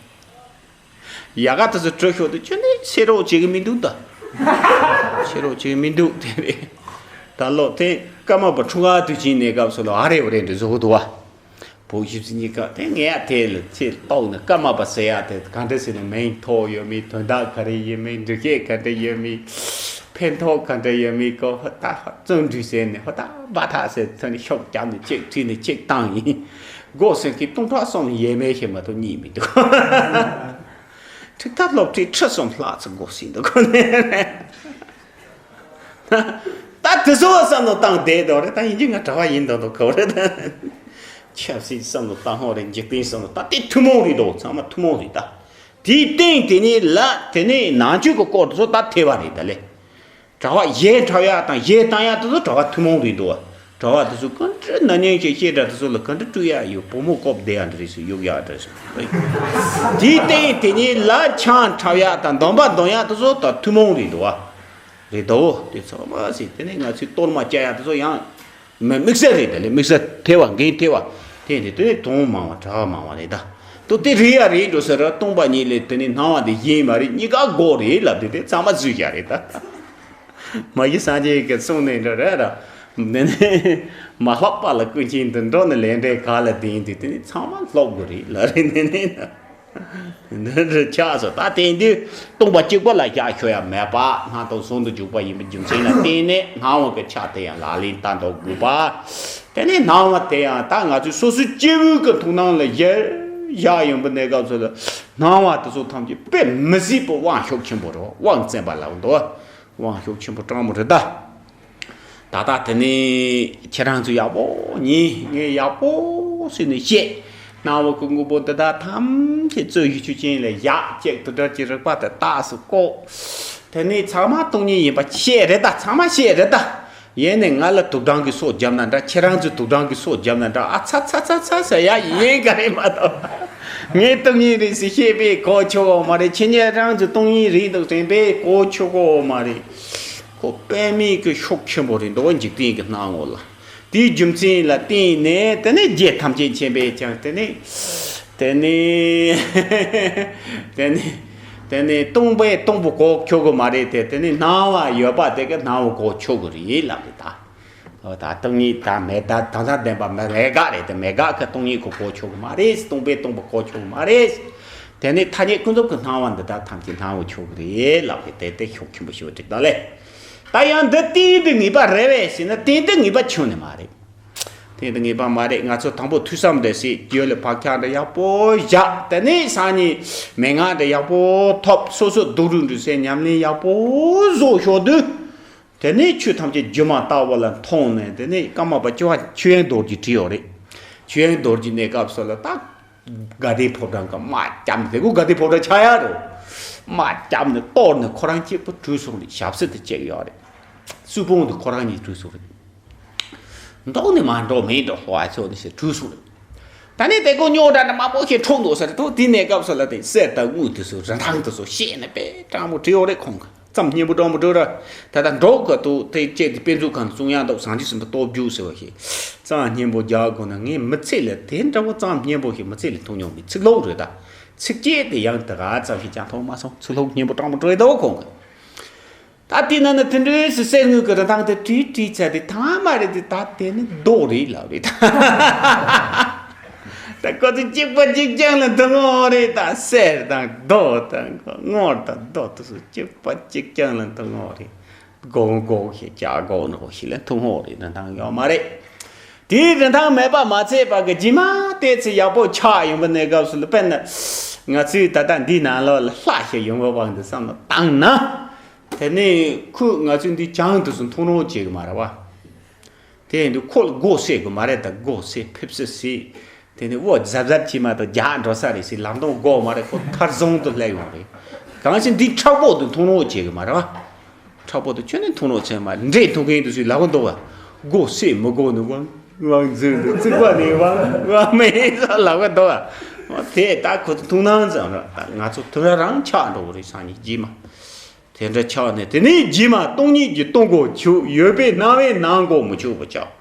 ཡ་ག་དེ་ཚོ་གྲོས་ཤོག་དེ་ཁྱོད་ནས་ཤེས་རོགས་བྱེད་གི་མི་འདུག་ད། ཤེས་རོགས་བྱེད་གི་མི་འདུག་དེ་རེད། ད་ལོ་དེ་ཀརྨ་པ་འཁྲུངས་སྐར་དུས་ཆེན་གནས་སྐབས་སུ་ལ་ཨ་རེ་བ་རེ་འདྲ་བཟོ་གི་འདུག་བ། བོད་ཞིབ་འཚོལ་གཉིས་ཀ་དེ་ངས་དེ་ལ་ཚེ་ཏོག་ནས་ཀརྨ་པ་ཟེར་ཡ་དེ་ག་འདྲ་ཟེར་ནས་མིང་ཐོགས་ཡོད་མེད། དོན་དག་ག་རེ་ཡོད་མེད། འགྲེལ་བཤད་ག་འདྲ་ཡོད་མེད། ཕན་ཐོགས་ག་འདྲ་ཡོད་མེད་ཀོ་ཧོ་ད་ཧོ་བརྩོན་འགྲུས་ཟེར་ནས་ཧོ་ད་བ་ཐག་ཟེར་ཐོན་ནས་ཤོག་རྒྱབ་ནས་གཅིག་བྲིས་ནས་གཅིག་བཏང་ཡིན། སྒོ་ཟེར་མཁན་སྟོང་ཕྲག་གསུམ་ཡས་མས་ཞིག་མ་གཏོགས་རྙེད་མི་འདུག་འཁྲུག་ཐབས་སློབ་ཁྲིད་ཁྲི་གསུམ་ལྷག་ཙམ་སྒོ་ཟེར་འདུག་ཁོ་ནས། ད་ ད་དེ་ཚོ་བསམ་བློ་བཏང་བསྡད་དོ་རེད། ད་ཡིན་གྱི་ང་གྲྭ་བ་ཡིན་དོ་དོ་གོ་རེད། ད་ཆབ་སྲིད་བསམ་བློ་བཏང་ཧོ་རེད། འཇིག་རྟེན་བསམ་བློ་ད་དེ་ཐུན་མོང་རེད་དོ། ཚང་མ་ཐུན་མོང་རེད་ད། དེའི་སྟེང་དེ་ནས་ལ་དེ་ནས་ནང་ཆོས་ཀྱི་སྐོར་དེ་ཚོ་ད་ཐེ་བ་རེད་ད་ལེ། གྲྭ་བ་གཞས་འཁྲབ་ཡག་དང་གཞས་བཏང་ཡག་དེ་ཚོ་གྲྭ་བ་ཐུན་མོང་རེད་འདུག་བ། གྲྭ་བ་དེ་ཚོ་ག་འདྲ་ན་ནིང་ཞིག་བཤད་གྲྭ་དེ་ཚོ་ལ་ག་འདྲ་སྤྲོད་ཡག་ཡོད། བུ་མོ་ཀོབ་བསྡད་ཡག་འདྲ་རེད་ཟེར། གཡུག་ཡག་འདྲ་ཟེར། དེའི་སྟེང་དེ་ཉིད་ལ་ཆང་འཁྲབ་ཡག་དང་འདོན་པ་འདོན་ཡག་དེ་ཚོ་ད་ཐུན་མོང་རེད་འདུག་བ། རེད་དོ། དེ་ཚང་མ་ཟེར། དེ་ནས་ང་ཚོའི་གཏོར་མ་བཅའ་ཡག་དེ་ཚོ་ཡང་མི་དམིགས་བསལ་རེད་ད་ལེ། དམིགས་བསལ་ཐེ་བ་འགན་ཐེ་བ་དེ་ནས་དེ་ནས་དོན་མང་བ་གྲྭ་བ་མང་བ་རེད་ད། དོ་དེ་རེད་ཡ་རེད་འགྲོ་ཟེར་ར། སྟོང་པ་ཉིད་ལས་དེ་ནས་སྣང་བ་དེ་གཞན་མ་རེད། གཉིས་ཀ་འགོག་རེད་ལབ་དེ་དེ་ཚང་མ་བཟོས་བཞག་རེད་ད། མ་གཞི་སངས་རྒྱས་ཀྱི་གསུང་ནས་འགྲོ་རེད་ར། དེ་ནས་མ་ལྷག་པ་ལ་ཀུན་མཁྱེན་དུ་འགྲོ་ནས་ལས་འབྲས་ག་ལ་ལྡན་དེ་དེ་ནས་ཚང་མ་ལྷག་དགོས་རེད་ལབ་རེད། དེ་ནས་འདི་འདྲ་ཆགས་སོང་། ད་དེང་དུས་སྟོང་པ་གཅིག་པ་ལ་བཞག་ཤོ་ཡ་མེད་པ། སྣང་སྟོང་ཟུང་དུ་འཇུག་པ་ཡིན་པའི་རྒྱུ་མཚན་ལ་བརྟེན་ནས་སྣང་བ་གི་ཆ་དེ་ཡང་ལག་ལེན་བསྟར་འདོགས་དགོས་པ། དེ་ནས་སྣང་བ་དེ་ཡང་ད་ང་ཚོས་སོ་སོའི་སྐྱེ་བོའི་གི་མཐོང་སྣང་ལ་གཞིར་བཞག་ཡོང་པའི་གནས་སྐབས་སུ་ལ་སྣང་བ་དེ་ཚོ་ཐམས་ཅད་དཔེ་མི་སྲིད་པའི་དབང་ཤུགས་ཆེན་པོ་རེད། དབང་བཙན་པ་ལབ་འདུག། དབང་ཤུགས་ཆེན་པོ་སྤྲང་མོ་རེད་ད། ད་ལྟ་དེ་ནས་ཁྱེད་རང་ཚོ་ཡག་པོ་ཉན། ངས་ཡག་པོ་བྱས་ནས་བཤད། སྣང་བ་ཀུན་དགོས་པོ་འདི་དག་ཐམས་ཅད་རྩོད་གཞི་ཆུ་ཅན་ལ་བཞག། གཅིག་ཏུ་སྒྲིལ་གྱི་རིག་པ་དེ་རྟགས་སུ་བཀོད། དེ་ནས་ཚང་མ་སྟོང་ཉིད་ཡིན་པ་བཤད་རེད་ད། ཚང་མ་བཤད་རེད་ད། ཡིན་ནས་ང་ལ་དུག་སྦྲང་གི་སོ་བརྒྱབ་ན་འདྲ། ཁྱེད་རང་ཚོས་དུག་སྦྲང་གི་སོ་བརྒྱབ་ན་འདྲ། ཨ་ཚ་ཚ་ཚ་ཚ་ཟེར་ཡག་ཡིན་ག་རེད་མ་གཏོགས། ངས་སྟོང་ཉིད་རེད་ཟེར་བཤད་པས་གོ་ཆོད་གོ་མ་རེད། ཁྱེད་ཉིད་རང་ཚོས་སྟོང་ཉིད་རེད་འདུག་དྲན་པས་གོ་ཆོད་གོ་མ་རེད། ཁོ་དཔེ་མེད་ཀྱི་ཤུགས་ཆེན་པོ་རེད་འདུག་འཇིག་རྟེན་གྱི་སྣང་ངོ་ལ། དེའི་རྒྱུ་མཚན་ལ་བརྟེན་ནས་དེ་ནས་རྒྱལ་ཐམས་ཅད་མཁྱེན་པས་ཀྱང་དེ་ནས་དེ་ནས་དེ་ནས་དེ་ནས་སྟོང་པས་སྟོང་པོ་གོ་ཆོད་གི་མ་རེད་དེ། དེ་ནས་སྣང་བ་ཡོད་པ་དེ་གི་སྣང་བ་གོ་ཆོད་གི་རེད་ལབ་རེད་ད། འོ་ད་སྟོང་ཉིད་ད་མེད། ད་ད་ལྟ་བདེན་པ་མེད། མེད་དགག་རེད་དེ། མེད་དགག་གི་སྟོང་ཉིད་གོ་གོ་ཆོད་གི་མ་རེད། སྟོང་པས་སྟོང་པོ་གོ་ཆོད་གི་མ་རེད། དེ་ནས་ཐ་སྙད་ཀུན་རྫོབ་ཀྱི་སྣང་བ་འདི་དག་ཐམས་ཅད་སྣང་བ་ཆོད་གི་རེད་ལབ་པའི་དེ་དེ་ཤུགས་ཆེན་པོ་ཞིག་འགྲིག་ད་ལེ། ད་ཡང་འདི་གཏན་དུ་ངེས་པ་རེད་བས་ཟེར་ན་གཏན་དུ་ངེས་པ་ཆོད་ནི་མ་རེད། གཏན་དུ་ངེས་པ་མ་རེད། ང་ཚོ་དང་པོ་ཐོས་བསམ་འདྲ་ཞིག་རྒྱུད་ལ་བག་ཆགས་འདྲ་ཡག་པོ་བཞག་དེ་ནས་སང་ཉིན་མན་ངག་འདྲ་ཡག་པོ་ཐོབ། སོ་སོ་སྡུག་རུས་འདྲ་སེ་ཉམས་ལེན་ཡག་པོ་བཟོ་ཤོག་དུས། དེ་ནས་ཆོས་ཐམས་ཅད་སྒྱུ་མ་ལྟ་བུ་ལ་མཐོང་ནས། དེ་ནས་ཀརྨ་པ་ཆོས་དབྱིངས་རྡོ་རྗེ་བྲིས་ཡོད་རེད། ཆོས་དབྱིངས་རྡོ་རྗེ་གནས་སྐབས་སུ་ལ་ད་དགའ་ལྡན་ཕོ་བྲང་གི་དམག་བརྒྱབ་ནས། དེ་གུ་དགའ་ལྡན་ཕོ་བྲང་ཆགས་ཡ་རེད། དམག་བརྒྱབ་ནས་གཏོར་ནས་ཁོ་རང་གཅིག་པུ་བྲོས་སོང་རེད། ཞབས་བསིལ་དུ་བཅུག་ཡོད་རེད། སུ་ཕུང་དུ་ཁོ་རང་གཉིས་བྲོས་སོང་རེད། འགྲོགས་ནས་མ་འགྲོགས་མིན་འགྲོ་ཧོ་ཨ་ཚོ་ནི་ཞེས་བྲོས་སོང་རེད། ད་ནི་དེ་གོ་རྙོག་དྲ་ནི་མང་པོ་ཞིག་འཁྲུག་འདུག་ཟེར་དུས། དེ་གནས་སྐབས་སུ་ལ་དེ་གསེར་དང་དངུལ་དེ་ཚོ་རིན་ཐང་དེ་ཚོ་བཤད་ནས་དཔེ་སྤྲང་པོ་བྲིས་ཡོད་རེད་ཁོང་གིས། ཙམ་སྙན་པོ་སྤྲང་པོ་བྲིས་ར། ད་ལྟ་འགྲོགས་ག་དུ་དེ་བཅད་དེ་དཔེ་མཛོད་ཁང་དུ་བཙོང་ཡག་འདུག་བྱང་ཆུབ་སེམས་དཔའ་སྟོབས་རྒྱུགས་ཟེར་བ་ཞིག་ཙམ་སྙན་པོ་རྒྱག་དགོས་ན། ངས་མི་ཚེ་ལ་དེ་འདྲ་བོ་ཙམ་སྙན་པོ་ཞིག་མི་ཚེ་ལ་མཐོང་མྱོང་མེད། ཚིག་ལྷུག་རེད་ད། ཚིགས་བཅད་དེ་ཡང་དེ་ག་ཙམ་ཞིག་ཀྱང་མཐོང་མ་སོང་། ཚིག་ལྷུག་སྙན་པོ་སྤྲང་པོ་བྲིས་འདུག་ཁོང་གིས། ད་དེ་ན་ནི་དེ་འདྲའི་སུ་གསེར་དངུལ་གྱི་རིན་ཐང་དེ་བྲིས་བྲིས་ཚར་དེ་ཐང་མ་རེད་དེ། ད་དེ་ནི་རྡོ་རེད་ལབ་རེད་ད། ད་ཁོ་ཚོ་གཅིག་པ་གཅིག་རྐྱང་ལ་མཐོང་ངོ་རེད་ད། གསེར་དང་རྡོ་དང་དངུལ་དང་རྡོ་དེ་ཚོ་གཅིག་པ་གཅིག་རྐྱང་ལ་མཐོང་ངོ་རེད། སྒོར་སྒོར་ཞིག་བརྒྱ་སྒོར་ནག་ཞིག་ལ་མཐོང་ངོ་རེད། རིན་ཐང་ཡོད་མ་རེད། དེའི་རིན་ཐང་མེད་པ་མ་ཚད་པ་གི་རྗེས་མ་ལྟས་ཚེ་ཡག་པོ་ཆགས་ཡོང་པའི་གནས་སྐབས་སུ་ལ། དཔེར་ན་ང་ཚོའི་ད་ལྟ་འདིའི་ནང་ལོགས་ལ་ལྷ་ཞིག་ཡོང་བའི་དབང་དུ་བསམ་བློ་བཏང་ན། དེ་ནས་ཁོས་ང་ཚོའི་འདི་བྱང་དུ་སུ་མཐོང་རོགས་བྱེད་གི་མ་རེད་བ། དེ་ཡིན་དུས་ཁོ་ལ་སྒོ་ཟེར་གི་མ་རེད་ད། སྒོ་ཟེར་ཕེབས་བསུ་ཟེར། དེ་ནས་འོ་གཟབ་གཟབ་བྱེད་མ་གཏོགས་རྒྱག་འགྲོ་ས་རེད་ཟེར། ལམ་སྟོན་སྒོ་མ་རེད། ཁོ་མཐར་སོང་དུ་སླེབས་ཡོང་རེད། གང་ཞིག་འདི་མཁྲེགས་པོ་དུ་མཐོང་རོགས་བྱེད་གི་མ་རེད་བ། མཁྲེགས་པོ་དུ་ཁྱོད་ནས་མཐོང་རོགས་བྱེད་མ་རེད། འདྲེ་མཐོང་མཁན་དུ་ཟེར་ལབ་གི་འདུག་བ། སྒོ་ཟེར་མི་དགོས་ནི་དབང་དབང་འཛིན་དུ་བརྩིགས་པ་ནས་དབང་དབང་མེད་ས་ལབ་གི་འདུག་བ། དེ་ད་ཁོ་ཚོ་མཐོང་སྣང་ཙམ་རེད། ད་ང་ཚོ་དུ་ར་རང་ཆགས་འགྲོ་གི་རེད། སང་ཉིན་རྗེས་མ། དེ་འདྲ་ཆགས་ནས་དེ་ནས་རྗེས་མ་སྟོང་ཉིད་ཀྱི་སྟོང་གོ་ཆོད། ཡོད་པའི་སྣང་བས་སྣང་གོ་མི་ཆོད་པ་ཆགས།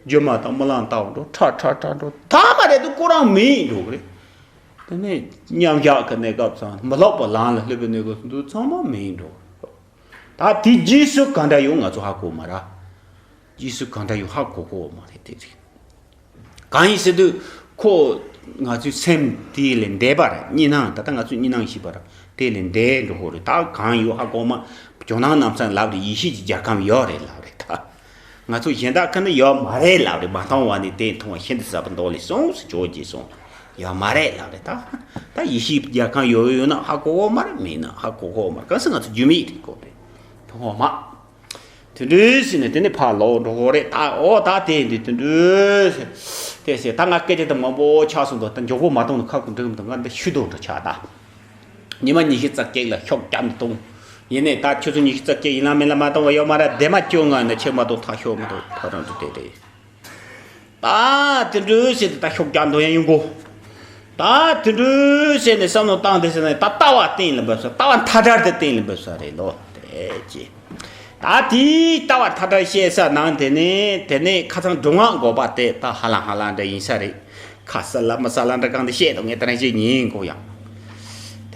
སྒྱུ་མ་དང་རྨི་ལམ་ལྟ་བུ་འགྲོ། ཁྲ་ཁྲ་ཁྲ་འགྲོ། ཐ་མ་རེད་དུ་ཁོ་རང་མེད་འགྲོ་གི་རེད། དེ་ནས་མཉམ་བཞག་གི་གནས་སྐབས་སུ་མི་སློབ་པ་ལམ་ལ་སླེབས་པའི་གནས་སྐབས་སུ་འདུག་ཚང་མ་མེད་འགྲོ་གི་རེད། ད་དེ་རྗེས་སུ་གང་འདྲ་ཡོང་ང་ཚོ་ཧ་གོ་མ་ར། རྗེས་སུ་གང་འདྲ་ཡོང་ཧ་གོ་གོ་མ་རེད་དེ་རེད། གང་ཡིན་ཟེར་དུས་ཁོ་ང་ཚོའི་སེམས་དེ་ལས་འདས་པ་རེད། གཉིས་སྣང་། ད་ལྟ་ང་ཚོས་གཉིས་སྣང་ཤེས་པ་རེད། དེ་ལས་འདས་འགྲོ་གོ་རེད། ད་གང་ཡོད་ཧ་གོ་མ། ཇོ་ནང་ནམ་སང་ལབ་རེད། ཡེ་ཤེས་ཀྱི་རྒྱལ་ཁམས་ཡོད་རེད་ལབ་རེད་ད། ང་ཚོ་གཞན་དག་ཁ་ན་ཡོད་མ་རེད་ལབ་རེད། མ་མཐོང་བ་ནི་དེ་མཐོང་བ་ཤིན་ཏུ་ཟབ་པ་མདོ་ལས་གསུངས་སུ་ཇོ་བོ་རྗེས་གསུངས། ཡོད་མ་རེད་ལབ་རེད་ད། ད་ཡེ་ཤེས་རྒྱལ་ཁམས་ཡོད་ཡོད་ན་ཧ་གོ་གོ་མ་རེད། མེད་ན་ཧ་གོ་གོ་མ་རེད། གང་ཟེར་ང་ཚོ་རྒྱུ་མེད་རེད་གོ་རེད། མཐོང་བ་མ། དེ་འདྲའི་ཟེར་ནས་དེ་ནས་ཕར་ལོག་འགྲོ་དགོས་རེད། ད་འོ་ད་དེ་འདི་དེ་འདྲའི་དེ་ཟེར། ད་ང་སྐད་ཆ་དེ་མང་པོ་ཆགས་སོང་། ད་ད་མགྱོགས་པོ་མ་གཏོང་ན་ཁ་ཁུ་འགྲིག་མི་འདུག་ང་འདི་ཤུད་དོ་འདྲ་ཆགས་ད། ཉི་མ་ཉི་ཤུ་རྩ་གཅིག་ལ་ཤོག་རྒྱབ་ནས་གཏོང་། ཡིན་ནའི་ད་ཆུ་ཚོད་ཉི་ཤུ་རྩ་གཅིག་ཡིན་ལ་མིན་ལ་མ་གཏོང་བ་ཡོད་མ་རེད། ལྡེ་མ་བཅོ་ལྔ་ནས་ཕྱིར་མ་གཏོང་ཐག་ཤོག་མི་འདུག་ཐག་རང་དུ་དེ་རེད། ད་དེ་འདྲའི་ཟེར་ཏེ་ད་ཤོག་རྒྱག་འདོན་ཡ་ཡིན་གོ། ད་དེ་འདྲའི་ཟེར་ནས་བསམ་བློ་བཏང་དེ་ཟེར་ནས་ད་ལྟ་བ་གཏན་ལ་འབེབས་ས། ལྟ་བ་མཐའ་བྲལ་དེ་གཏན་ལ་འབེབས་ས་རེད་ལོ། དེ་ཅི། ད་དེའི་ལྟ་བ་མཐའ་བྲལ་བཤད་ས་ནང་དེ་ནས་དེ་ནས་ཁ་སང་སྒྲུབ་ངག་འགོག་པ་དེ་ད་ཧ་ལམ་ཧ་ལམ་འདྲ་ཡིན་ས་རེད། ཁ་གསལ་ལ་མི་གསལ་ལ་འདྲ་གང་དུ་བཤད་དང་ངས་དེ་རིང་བཤད་ཉན་གོ་ཡང་།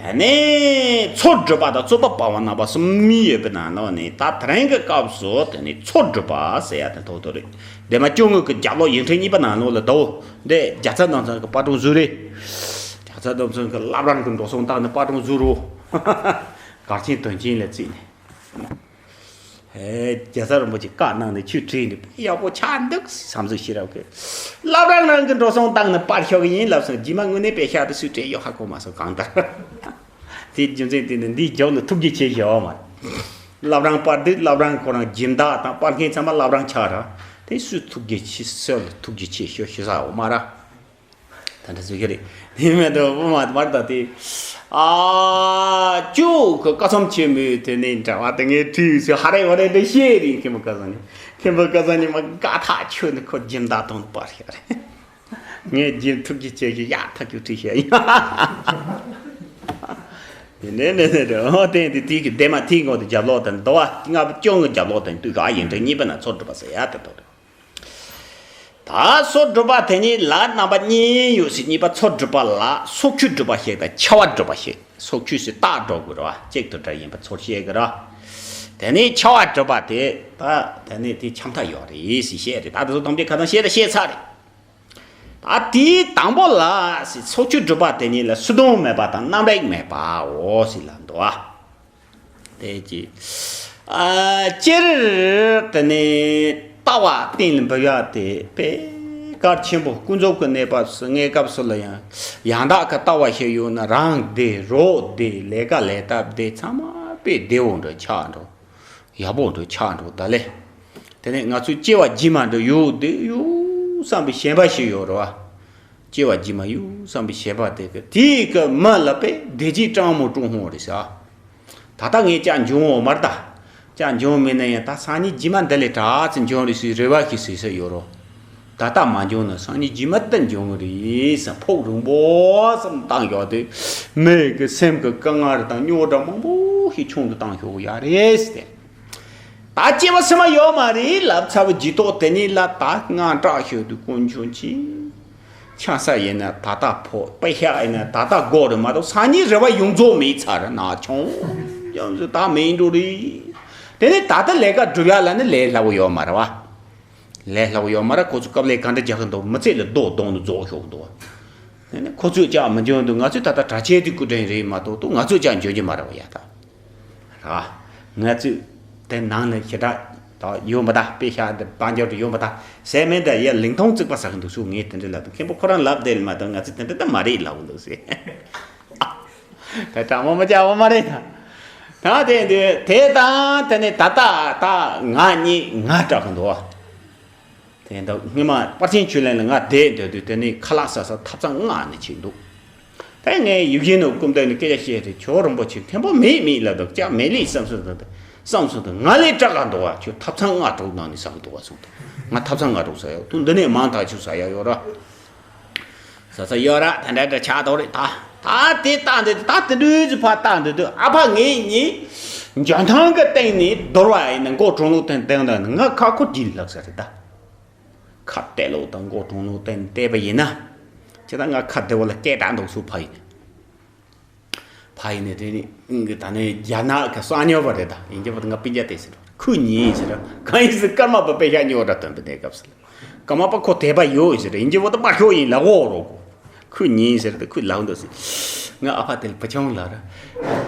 དེ་ནས་ཚོགས་སྒྲུབ་པ་དང་རྩོད་པ་སྤང་བ་རྣམ་པ་གསུམ་ཡོད་པའི་ནང་ལོགས་ནས་ད་དེ་རིང་གི་སྐབས་སུ་དེ་ནས་ཚོགས་སྒྲུབ་པ་ཟེར་ཡ་དེ་ཐོག་ཐོག་རེད། ལྡེ་མ་བཅོ་ལྔ་གི་རྒྱབ་ལོགས་ཡིག་ཕྲེང་གཉིས་པ་ནང་ལོགས་ལ་ཟླ་བོ་འདི་རྒྱལ་ཚབ་རྣམ་ཚང་གི་པར་སྒྲོམ་བཟོས་རེད། རྒྱལ་ཚབ་རྣམ་ཚང་གི་བླ་བྲང་གི་འགྲོ་སོང་བཏང་ནས་པར་སྒྲོམ་བཟོས་རོ། གར་ཆེན་དོན་ཆེན་ལ་བརྩིས་ནས། ཧེ། རྒྱལ་ཚབ་རིན་པོ་ཆེ་བཀའ་གནང་ནས་ཆོས་ཁྲིད་ནས་ཡག་པོ་ཆགས་འདུག་བསམ་ཚུལ་ཤེས་རབ་ཀྱིས། བླ་བྲང་ནང་གི་འགྲོ་སོང་བཏང་ནས་པར་ཤོག་གི་ཡིན་ལབ་སོང་། རྗེས་མ་དངོས་གནས་པའི་ཤག་ཏུ་སུས་སྤྲད་ཡོད་ཧ་གོ་མ་སོང་གང་ལྟར། དེའི་རྒྱུ་མཚན་དེ་ནི་འདིའི་རྒྱབ་ལ་ཐུགས་རྗེ་ཆེ་ཞུ་བ་མ་རེད། བླ་བྲང་པར་འདི་བླ་བྲང་ཁོ་རང་སྦྱིན་བདག་དང་པར་མཁན་ཚང་མ་བླ་བྲང་ཆགས་ར། དེ་སུས་ཐུགས་རྗེ་ཆེ་སུས་ལ་ཐུགས་རྗེ་ཆེ་ཞུ་ཞུ་ས་འོ་མ་ར། ད་འདྲ་བཟོ་གི་རེད། དེ་མེད་དུ་དབུ་མ་མར་ད་དེ། ཨ། ཅུ་གི་བཀའ་ཚོམ་ཆེན་མོའི་དེ་ནས་འདྲ་བ་དེ་ངས་བྲིས་ཚེ་ཧ་རེ་ཧོ་རེ་འདྲ་བཤད་རེད། མཁན་པོ་བཀའ་བཟང་ནི། མཁན་པོ་བཀའ་བཟང་ནི་མ་དགའ་ཐག་ཆོད་ནི་ཁོ་སྦྱིན་བདག་དང་པར་ཤ་རེད། ངས་སྦྱིན་ཐུབ་ཀྱི་བྱས་ཀྱི་ཡག་ཐག་ཆོད་བྲིས་ཤག་ཡིན། ནས་ནས་ནས་ནས་ཨོ་དེ་དེ་དེ་གི་ལྡེ་མ་དེའི་ངོ་དེ་རྒྱབ་ལོགས་དང་ཟླ་བ་ལྔ་བཅོ་ལྔ་རྒྱབ་ལོགས་དང་དུས་ག་ཡིན་དྲན་གཉིས་པ་ན་ཚོགས་སྒྲུབ་པ་ཟེར་ཡག་དེ་དོ་རེད། ད་ཚོགས་སྒྲུབ་པ་དེ་ཉིད་ལ་རྣམ་པ་གཉིས་ཡོད་ཟེར། གཉིས་པ་ཚོགས་སྒྲུབ་པ་ལ་ཚོགས་ཆོས་སྒྲུབ་པ་ཞིག་དང་ཕྱྭ་པ་སྒྲུབ་པ་ཞིག་ཚོགས་ཆོས་ཟེར་རྟགས་སྒྲོག་དགོས་ར་བ། གཅིག་ཏུ་འདྲ་ཡིན་པ་ཚོར་ཤེས་དགོས་ར། དེ་ནས་ཕྱྭ་པ་སྒྲུབ་པ་དེ་ད་དེ་ནས་དེ་ཆ་མཐའ་ཡོད་རེད་ཟེར་བཤད་རེད། ད་དེ་ཚོ་དམ་པའི་ཁ་ཏང་བཤད་ད་བཤད་ཚར་རེད། ད་དེའི་དང་པོ་ལ་ཚོགས་ཆོས་སྒྲུབ་པ་དེ་ཉིད་ལ་སུ་དོན་མེད་པ་དང་རྣམ་རིག་མེད་པའོ་ཟེར་ལབ་འདུག་ཨ། དེ་ཅི། ཨ། སྤྱིར་དེ་ནི་ལྟ་བ་གཏན་ལ་འབེབས་ཡག་དེ་དཔེ་གལ་ཆེན་པོ། ཀུན་རྫོབ་ཀྱི་གནས་བབ་སུ་གནས་སྐབས་སུ་ལ་ཡང་ཡང་དག་གི་ལྟ་བ་ཞིག་ཡོད་ན་རང་བདེ་རོགས་བདེ་ལས་ཀ་ལས་སྟབས་བདེ་ཚང་མ་དཔེ་བདེ་བོ་འདྲ་ཆགས་འགྲོ། ཡག་པོ་འདྲ་ཆགས་འགྲོ་ད་ལེ། དེ་ནས་ང་ཚོའི་སྐྱེ་བ་རྗེས་མ་འདྲ་ཡོད་དེ་ཡོད་བསམ་པའི་ཞེན་པ་ཞིག་ཡོད་རེད་བ། སྐྱེ་བ་རྗེས་མ་ཡོད་བསམ་པའི་ཞེན་པ་དེ་གི་དེའི་གི་མི་ལ་དཔེ་བདེ་སྐྱིད་སྤྲང་མོ་སྤྲང་ཧོང་རེད་ཟེར། ད་ལྟ་ངས་ཅག་འབྱུང་འོ་མར་ད། ཅག་འབྱུང་མེད་ན་ཡང་ད་སང་ཉིན་རྗེས་མ་འདི་ལས་དྲག་ཙམ་འབྱུང་རེད་ཟེར་རེ་བ་ཞིག་ཟེར་ས་ཡོད་རོ། ད་ལྟ་མ་འབྱུང་ན་སང་ཉིན་རྗེས་མ་འདི་འབྱུང་རེད་ཟེར་ཕུགས་རིང་པོ་བསམ་བཏང་ཡོད་དུས་མི་གི་སེམས་ཀྱི་དཀའ་ངལ་དང་རྙོག་དྲ་མང་པོ་ཞིག་ཆུང་དུ་བཏང་ཤོག་ཡ་རེད་ཟེར། ད་སྐྱེ་བ་ཕྱི་མ་ཡོད་མ་རེད་ལབ་ཚར་བའི་རྗེས་ཐོག་དེ་ཉིད་ལ་ད་དངངས་སྐྲག་ཤོར་དུས་དཀོན་མཆོག་མཆི། ཆང་ས་ཡིན་ན་ད་ལྟ་ཕོག་དཔེ་ཤག་ཡིན་ན་ད་ལྟ་དགོས་རེད་མ་གཏོགས་སང་ཉིན་རེ་བ་ཡོངས་རྫོགས་མེད་ཚར་ན་ཆུང་ཡོངས་རྫོགས་ད་མེད་འགྲོ་རེད། དེ་ནས་ད་ལྟ་ལས་ཀ་སྒྲུབ་ཡག་ལ་ནི་ལས་སླ་པོ་ཡོད་མ་རེད་བ། ལས་སླ་པོ་ཡོད་མ་རེད། ཁོ་ཚོ་སྐབས་ལས་ག་འདྲ་རྒྱག་གི་འདུག་མི་ཚེ་ལ་རྡོ་རྡོང་དུ་རྫོགས་ཤོག་འདུག་བ། དེ་ནས་ཁོ་ཚོས་ཅག་མི་འཇོན་འདུག་ང་ཚོས་ད་ལྟ་གྲྭ་ཆས་དེ་སྐུ་དྲིན་རེད་མ་གཏོགས་ང་ཚོས་ཅག་འཇོན་གྱི་མ་རེད་བ་ཡ་ད། ར། ང་ཚོས་དེ་ནང་ལ་ཞེ་དྲག་ད་ཡོད་མ་ད་དཔེ་ཤག་འདི་དཔལ་འབྱོར་དུ་ཡོད་མ་ད་ཟེར་མེད་ད་ཡ་ལིང་ཐང་བརྩིགས་པ་ཟ་གི་འདུག་སུ་ངས་དེ་འདྲ་ལབ་འདུག་མཁན་པོ་ཁོ་རང་ལབ་བསྡད་ལ་མ་གཏོགས་ང་ཚོས་དེ་འདྲ་ད་མ་རེད་ལབ་གི་འདུག་ཟེར། ད་དྲང་མོ་མ་བྱ་བ་མ་རེད་ད། ད་དེ་འདི་དེ་དང་དེ་ནས་ད་ལྟ་ད་ང་གཉིས་ང་སྐྲག་གི་འདུག་བ། དེ་འདྲ་སྔོན་མ་པར་ཆེན་ཆོས་གླིང་ལ་ང་བསྡད་སྡོད་དུས་དེ་ནས་ཁ་ལག་ཟ་ས་ཐབ་ཚང་མངགས་ནས་ཕྱིན་འདུག་ད་ངས་ཡིད་བཞིན་ནོར་བུ་སྐུ་མདུན་ནས་སྐད་ཆ་བཤད་དུས་ཇོ་བོ་རིན་པོ་ཆེ་མཁན་པོ་མེད་མེད་ལབ་འདུག་ཅག་མེད་ལེ་བསམ་སོང་དང་བསམ་སོང་དང་ང་ལས་སྐྲག་ག་འདུག་བ། ཁྱོད་ཐབ་ཚང་མངགས་འགྲོ་གནང་ནས་ཟ་གི་འདུག་བ་གསུངས་དང་ང་ཐབ་ཚང་མངགས་འགྲོ་ཟ་ཡག་དུས་འདི་ནས་མང་ཐག་ཆོད་ཟ་ཡག་ཡོད་ར། ཟ་ས་ཡོད་ར་དེ་འདྲ་འདྲ་ཆགས་འདུག་རེད་ད། ད་དེ་ལྟ་འདི་ད་དེ་འདྲའི་ཚོ་ཕར་ལྟ་འདི་དུས་ཨ་ཕ་ངེད་གཉིས་འཇོན་ཐང་གི་སྟེང་ནས་འདོར་བ་ཡིན་ན་མགོ་གྲོང་ལུགས་སྟེང་སྟེང་དང་ང་ཁ་ཁོ་དྲིལ་ལགས་ས་རེད་ད། ཁ་གཏད་ལོག་དང་མགོ་གྲོང་ལུགས་སྟེང་བལྟས་པ་ཡིན་ན། ཁྱེད་ད་ང་ཁ་བདེ་བོ་ལ་སྐད་གྲགས་འདུག་སུ་ཕ་ཡིན། ཕ་ཡིན་ནས་དེ་ནི་ད་ནི་རྒྱ་ནག་གི་གསང་ཉོ་བ་རེད་ད་ཡིན་གྱི་བ་ང་སྤུན་ཀྱག་དེ་ཟེར་ཁུ་ཉིན་ཟེར་གང་ཡིན་ཟེར་སྐར་མ་པ་དཔེ་ཤག་ཉོ་ར་དོན་པའི་གནས་སྐབས་སུ་སྐར་མ་པ་ཁོ་དད་པ་ཡོད་ཟེར་ཡིན་གྱི་བ་ད་མ་ཤོག་ཡིན་ལ་འོ་རོ་གོ་ཁུ་ཉིན་ཟེར་ད་ཁུ་ལག་འདུག་ཟེར། ང་ཨ་ཕ་དེ་ལ་བུ་ཆུང་ལ་ར་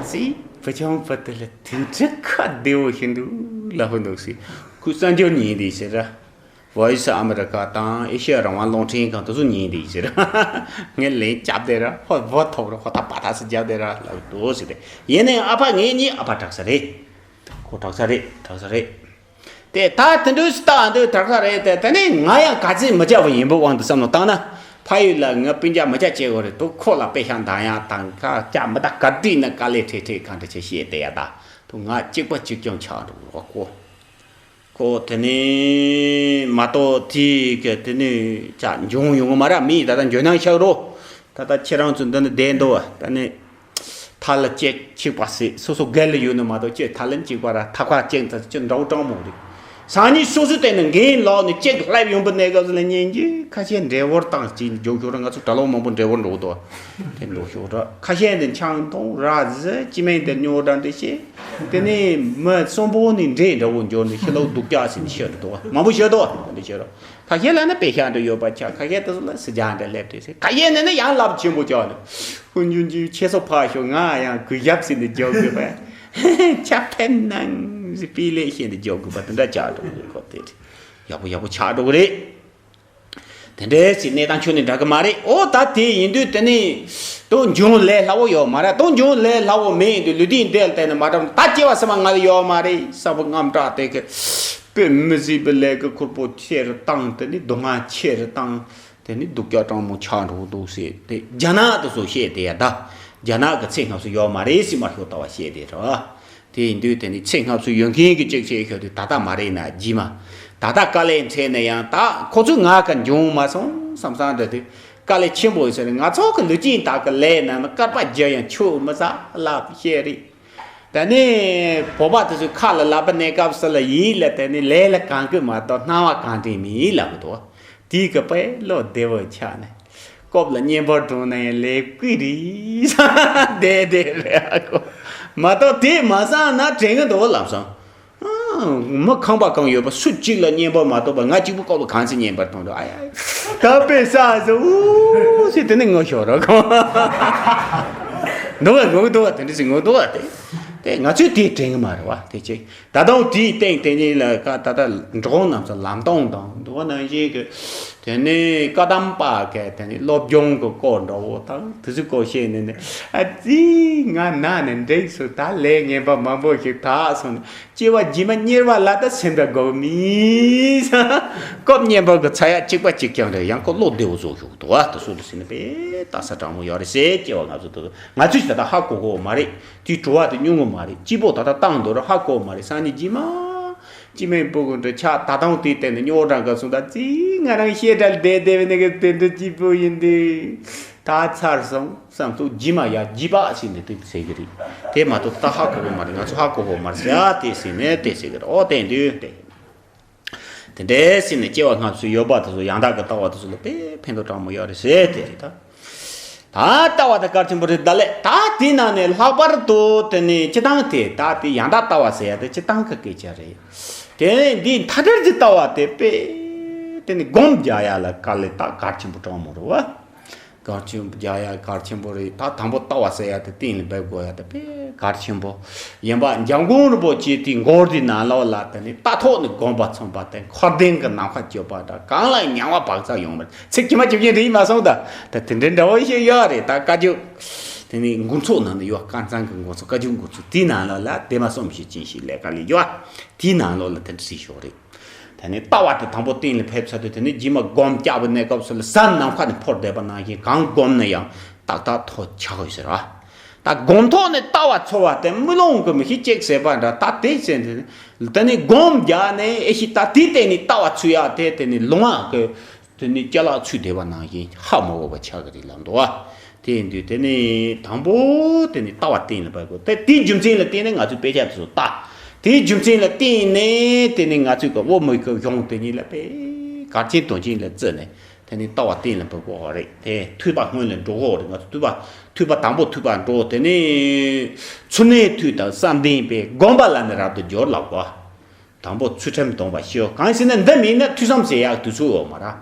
ཙི་བུ་ཆུང་བ་དེ་ལ་དེ་འདྲ་ཁ་བདེ་བོ་ཞིག་འདུག་ལག་འདུག་ཟེར་ཁུ་གསར་འབྱོར་ཉིན་དེ་ཟེར་ར། Voice of America དང་ཨེ་ཤེ་ཡ་རང་དབང་རླུང་འཕྲིན་ཁང་དེ་ཚོ་ཉན་དེ་ཟེར། ངས་ལན་རྒྱབ་བསྡད་ར་ཧོ་བོ་ཐོབ་ར་ཧོ་ད་པ་ད་སི་རྒྱབ་བསྡད་ར་ལབ་འདུག་ཟེར་ཏེ་ཡིན་ནའི་ཨ་ཕ་ངེད་གཉིས་ཨ་ཕ་དྲག་ས་རེད། ཁོ་དྲག་ས་རེད་དྲག་ས་རེད། དེ་ད་དེ་འདྲ་ཞིག་བལྟ་འདོད་དྲག་ས་རེད། དེ་དེ་ནས་ང་ཡང་ག་ཚོད་མི་བྱ་བ་ཡིན་པའི་དབང་དུ་བསམ་བློ་བཏང་ན། ཕ་ཡུལ་ལ་ང་སྤུན་ཀྱག་མི་བྱ་བྱེད་དགོས་རེད། དུ་ཁོ་ལ་དཔེ་ཤ་འདང་ཡག་དང་ཁ་ཀྱག་མི་ད་ག་དུས་ན་དཀའ་ལས་ཁྲེ་ཁྲེ་གང་འདྲ་བྱེད་ཤེས་དེ་ཡ་ད། དུ་ང་གཅིག་པ་གཅིག་རྐྱང་ཆགས་འགྲོ་གོ་ཁོ། ཁོ་དེ་ནས་མ་གཏོགས་དེ་ག་དེ་ནས་ཅག་འབྱུང་ཡོང་གི་མ་ར། མི་ད་ལྟ་འཇོན་ནང་ཤག་རོ། ད་ལྟ་ཁྱེད་རང་ཚོ་འདི་ནས་བསྡད་འདུག་བ། ད་ནས་ཐ་ལ་གཅིག་གཅིག་པ་སྲིད་སོ་སོ་སྒེར་ལ་ཡོད་ནི་མ་གཏོགས་ཅི་ཐ་ལ་གཅིག་པ་ར་ཐ་ཁ་གཅིག་ད་ཅི་འདྲ་བོ་སྤྲང་མོ་རེད། སང་ཉིན་སོ་སོ་དེ་ནས་འགན་ལོག་ནས་གཅིག་ལབ་ཡོང་པ་ནས་སྐབས་སུ་ལ་ཉན་གྱི་ཁ་ཤས་འབྲས་བོར་བཏང་གཅིག་འཇོག་ཤོག་ར། ང་ཚོ་གྲྭ་ལོག་མང་པོ་འབྲས་བོར་འགྲོ་གི་འདུག་བ། དེ་འགྲོ་ཤོག་ར་ཁ་ཤས་འདི་ཆང་འཐུང་ར་བཟི་སྤྱི་མིང་དེ་སྨྱོ་འདྲ་འདྲ་བྱེད། དེ་ནས་མི་གསོན་པོ་ནི་འདྲེ་འདྲ་བོ་འབྱོར་ནས་ཤི་ལོག་སྡུག་ཅག་ཟིན་ཤི་རུ་འདུག་བ། མང་པོ་ཤི་འདུག་བ། འདི་ཤི་རུ་ཁ་ཤས་ལ་ནི་དཔེ་ཤ་འདྲ་ཡོད་པ་ཆགས། ཁ་ཤས་དེ་ཚོ་ལ་སི་ཇ་འདྲ་སླེབས་དུས་ཟེར། ཁ་ཤས་ནི་ནི་ཡང་རླབས་ཆེན་པོ་ཆགས་ནས་ཧུན་ཇུན་ཇུ་ཁྱེད་ཚོ་ཕར་ཤོག་ང་ཡང་གུས་ཞབས་ཟིན་ནས་འཇོག་དགོས་པ། ཆ་ཕན་ནང་སི་པི་ལེ་ཤེས་ནས་འཇོག་དགོས་པ་དེ་འདྲ་ཆགས་འགྲོ་གི་རེད། ཁོ་དེ་ཡག་པོ་ཡག་པོ་ཆགས་འགྲོ་གི་རེད། དེ་འདྲའི་ཞིག་གནས་སྟངས་ཁྱོན་ནས་འདྲ་གི་མ་རེད། ཨོ་ད་དེ་ཡིན་དུས་དེ་ནི་དོ་འཇོན་ལས་སླ་བོ་ཡོད་མ་རེད། དོ་འཇོན་ལས་སླ་བོ་མེད་དུས་ལུས་དེའི་འདྲེ་ལ་བལྟས་ནས་མ་འགྲམ་ད་སྐྱེ་བ་སེམས་པ་ང་ལ་ཡོད་མ་རེད། ས་བུ་རྔམ་དྲག་དེ་གི་དཔེ་མི་སྲིད་པའི་ལས་ཀྱི་ཁུར་པོ་ཆེ་རུ་བཏང་། དེ་ནི་སྡུག་བསྔལ་ཆེ་རུ་བཏང་། དེ་ནི་སྡུག་ཅག་སྤྲང་མོ་ཆགས་འགྲོ་འདུག་ཟེར་ཏེ་རྒྱ་ནག་དུ་སོ་བཤད་དེ་ཡ་ད་རྒྱ་ནག་གི་ཚེ་སྔ་སོ་ཡོད་མ་རེད་ཟེར་མ་ཤོད་ལྟ་བ་བཤད་དེ་ར། དེ་ཡིན་དུས་དེ་ནི་ཚེ་སྔ་སོ་ཡོད་མཁན་གྱི་གཅིག་བྱས་ཤོད་དུས་ད་ལྟ་མ་རེད་ན་རྗེས་མ། ད་ལྟ་དཀའ་ལས་འཕྲད་ན་ཡང་ད་ཁོ་ཚོས་ང་ག་འབྱུང་མ་སོང་བསམ་བསམ་འདྲ་དུས་དཀའ་ལས་ཆེན་པོ་ཡོད་ཟེར། ང་ཚོ་གི་ལུས་ཅན་དག་གི་ལས་ན་ནི་སྐར་པ་བརྒྱ་ཡང་ཆུ་མི་ཟ་ལབ་བཤད་རེད། དེ་ནས་བོད་པ་དེ་ཚོའི་ཁ་ལ་ལབ་པ་གནས་སྐབས་སུ་ལ་ཡིད་ལ་དེ་ནས་ལས་ལ་གང་གི་མ་གཏོགས་སྣང་བ་གང་དྲན་མི་ལབ་གི་འདུག་དེའི་གི་དཔེ་བློ་བདེ་བོ་ཆགས་ནས་ཀོབ་ལ་གཉེན་པོ་འགྲོ་ན་ཡང་ལས་ཀི་རེད་བསྡད་བསྡད་རེད་ཨ་ཁོ། མ་གཏོགས་དེ་མ་བསམ་ན་དྲན་གི་འདུག་ལབ་སོང་། མི་ཁང་པ་གང་ཡོད་པ་སུ་གཅིག་ལ་གཉེན་པོ་མ་གཏོགས་པ་ང་གཅིག་པུ་ཀོབ་ལ་གང་ཚེ་གཉེན་པར་མཐོང་འདུག་ཨ་ཡ། ད་དཔེ་བསགས་སོ་ཨུ་ཟེར་དེ་ནས་ངུ་ཤོར་རོ་ཁོ། འདུག་ག་ངུ་གི་འདུག་ག་དེ་འདྲ་ཞིག་ངུ་འདུག་ག་དེ། དེ་ང་ཚོས་དེ་དྲན་གི་མ་རེད་བ་དེ་ཅིག་ད་དུང་དེའི་སྟེང་དེ་ཉིད་ལ་ཀ་ད་ལྟ་འགྲོ་རྣམས་སུ་ལམ་སྟོན་དང་འདུག་བ་ནང་བཞིན་གྱི། དེ་ནས་བཀའ་གདམས་པ་གི་དེ་ནས་སློབ་སྦྱོང་གི་སྐོར་འདྲ་བོ་དང་དེ་ཚོའི་སྐོར་བཤད་ནས་ནས་ཨ་ཙི་ང་ན་ནས་འགྲིག་སོང་། ད་ལས་ངན་པ་མང་པོ་ཞིག་དག་སོང་ནས་སྐྱེ་བ་རྗེས་མ་གཉེར་བ་ལ་ད་སེམས་པ་དགོས་མིན། སྐབས་གཉེན་པོ་གི་ཚ་ཡ་གཅིག་པ་གཅིག་རྐྱང་རེད། ཡང་ཁོ་བློ་བདེ་བོ་བཟོ་ཞུགས་འདུག་བ་དེ་ཚོ་ལ་ཟིན་ནས་དཔེ་ལྟ་ས་དྲང་མོ་ཡོད་རེད་ཟེར། སྐྱེ་བ་ང་ཚོ་དེ་ང་ཚོས་ད་ལྟ་ཧ་གོ་གོ་མ་རེད། དེའི་བྲོ་བ་དེ་མྱོང་གི་མ་རེད། སྐྱིད་པོ་ད་ལྟ་བཏང་འདུག་ར་ཧ་གོ་མ་རེད། སང་ཉིན་རྗེས་མ་སྐྱིད་མེད་སྤུ་གུ་འདྲ་ཆགས་ད་དུང་དེའི་སྟེང་དུ་རྙོག་དྲ་འགའ་སོང་ད་ཙི་ང་རང་བཤད་གྲྭ་ལ་བསྡད་བསྡད་པའི་ནི་གི་དེ་འདྲ་སྐྱིད་པོ་ཡིན་དུས་ད་ཚར་སོང་བསམ་ཚུལ་རྗེས་མ་ཡ་རྗེས་པ་ཟེར་ནས་དེ་ཟེར་གི་རེད། དེ་མ་གཏོགས་ད་ཧ་གོ་གི་མ་རེད། ང་ཚོ་ཧ་གོ་གོ་མ་རེད་ཟེར་ཡ་དེ་ཟེར་ནས་དེ་ཟེར་གི་རེད། ཨོ་དེ་འདུག་དེ། དེ་འདྲའི་སྲིད་ནས་སྐྱེ་བ་སྔ་ཕྱི་ཡོད་པ་དེ་ཚོ་ཡང་དག་གི་ལྟ་བ་དེ་ཚོ་ལ་དཔེ་ཕན་ཐོགས་དྲང་མོ་ཡོད་རེད་ཟེར་དེ་རེད་ད། ད་ལྟ་བ་དེ་གལ་ཆེན་པོ་རེད་ད་ལས་ད་དེའི་ནང་ནས་ལྷག་པར་དུ་དེ་ནས་སྤྱི་བཏང་དེ་ད་དེ་ཡང་དག་ལྟ་བ་ཟེར་ཡ་དེ་སྤྱི་བཏང་གི་སྐད་ཆ་རེད། དེ་ནས་འདིའི་མཐའ་བྲལ་གྱི་ལྟ་བ་དེ་དཔེ་དེ་ནས་སྒོམ་རྒྱག་ཡ་ལ་དཀའ་ལས་ད་གལ་ཆེན་པོ་དྲང་མོ་རེད་བ། གལ་ཆེན་པོ་རྒྱག་ཡ་གལ་ཆེན་པོ་རེད། ད་དང་པོ་ལྟ་བ་ཟེར་ཡ་དེ་གཏན་ལ་འབེབས་དགོས་ཡ་དེ་དཔེ་གལ་ཆེན་པོ་ཡིན་པ། འཇམ་མགོན་རིན་པོ་ཆེ་དེའི་མགུར་དེའི་ནང་ལོགས་ལ་དེ་ནི་རྟ་ཐོག་ནས་དགོངས་པ་མཚོན་པ་དེ་འཁོར་ལྡན་གྱི་ནམ་མཁའ་སྤྱོད་པ་འདྲ་གང་ལ་མྱང་བ་བག་ཚ་ཡོང་མ་རེད། ཚིག་ཇི་མ་ཇི་བཞིན་རེད་མ་སོང་ད། ད་དེ་འདྲའི་འདྲ་བོ་ཞིག་ཡོད་རེད། ད་བཀའ་བརྒྱུད་དེ་ནི་མགུར་ཚོགས་ནང་ནས་ཡོད། དཀར་གཙང་གི་མགུར་ཚོགས་བཀའ་བརྒྱུད་མགུར་ཚོགས་དེའི་ནང་ལོགས་ལ་དེ་མ་སོམ་ཞིག་ཅིང་ཞིག་ལས་ཀ་ལས་ཡོད། དེའི་ནང་ལོགས་ལ་དེ་འདྲ་ཞིག་ཡོད་རེད། དེ་ནས་ལྟ་བ་དེ་དང་པོ་གཏན་ལ་ཕེབས་ཚར་དུས་དེ་ནས་རྗེས་མ་སྒོམ་རྒྱག་པའི་གནས་སྐབས་སུ་ལ་གཟའ་ནམ་མཁའ་ནས་འཕུར་བསྡད་པ་ནང་བཞིན་གང་སྒོམ་ན་ཡང་ཏག་ཏག་ཐོག་ཆགས་ཡོད་ཟེར་བ། ད་སྒོམ་ཐོག་ནས་ལྟ་བ་འཚོལ་བ་དེ་དམུས་ལོང་གི་མི་ཤེས་གཅིག་ཟེར་བ་འདྲ། ད་དེ་བྱས་ནས་དེ་ནས་སྒོམ་རྒྱག་ནས་ཨེ་ཤི་ད་དེའི་སྟེང་ནས་ལྟ་བ་འཚོལ་ཡག་དེ་དེ་ནས་ལོང་བ་གི་དེ་ནི་ཅ་ལག་ཚུད་བསྡད་པ་ནང་བཞིན་ཧ་མ་གོ་བ་ཆགས་ཀྱི་རེད་ལབ་འདུག་བ། དེ་ཡིན་དུས་དེ་ནི་དང་པོ་དེ་ནི་ལྟ་བ་གཏན་ལ་ཕབ་དགོས། དེ་དེའི་རྒྱུ་མཚན་ལ་བརྟེན་ནས་ང་ཚོས་དཔེ་ཆ་དེ་ཚོ་ལྟ། དེའི་རྒྱུ་མཚན་ལ་བརྟེན་ནས་དེ་ནི་ང་ཚོས་ཀྱི་བོད་མི་གི་གཞུང་དེ་ཉིད་ལ་དཔེ་གལ་ཆེན་དོན་ཆེན་ལ་བརྩིས་ནས་དེ་ནི་ལྟ་བ་གཏན་ལ་ཕབ་དགོས་པ་རེད། དེ་ཐོས་པ་སྔོན་ལ་འགྲོ་དགོས་རེད། ང་ཚོ་ཐོས་པ་ཐོས་པ་དང་པོ་ཐོས་པ་འགྲོ། དེ་ནི་ཚུལ་གནས་ཐོས་དང་བསམ་གཏན་པས་སྒོམ་པ་ལ་ནི་རབ་ཏུ་སྦྱོར་ལབ་དགོས། དང་པོ་ཚུལ་ཁྲིམས་སྡོམ་པ་ཞུ། གང་ཞེ་ན་འདི་མེད་ན་ཐོས་བསམ་ཟེར་ཡག་དུས་ཚོད་ཡོད་མ་རེད།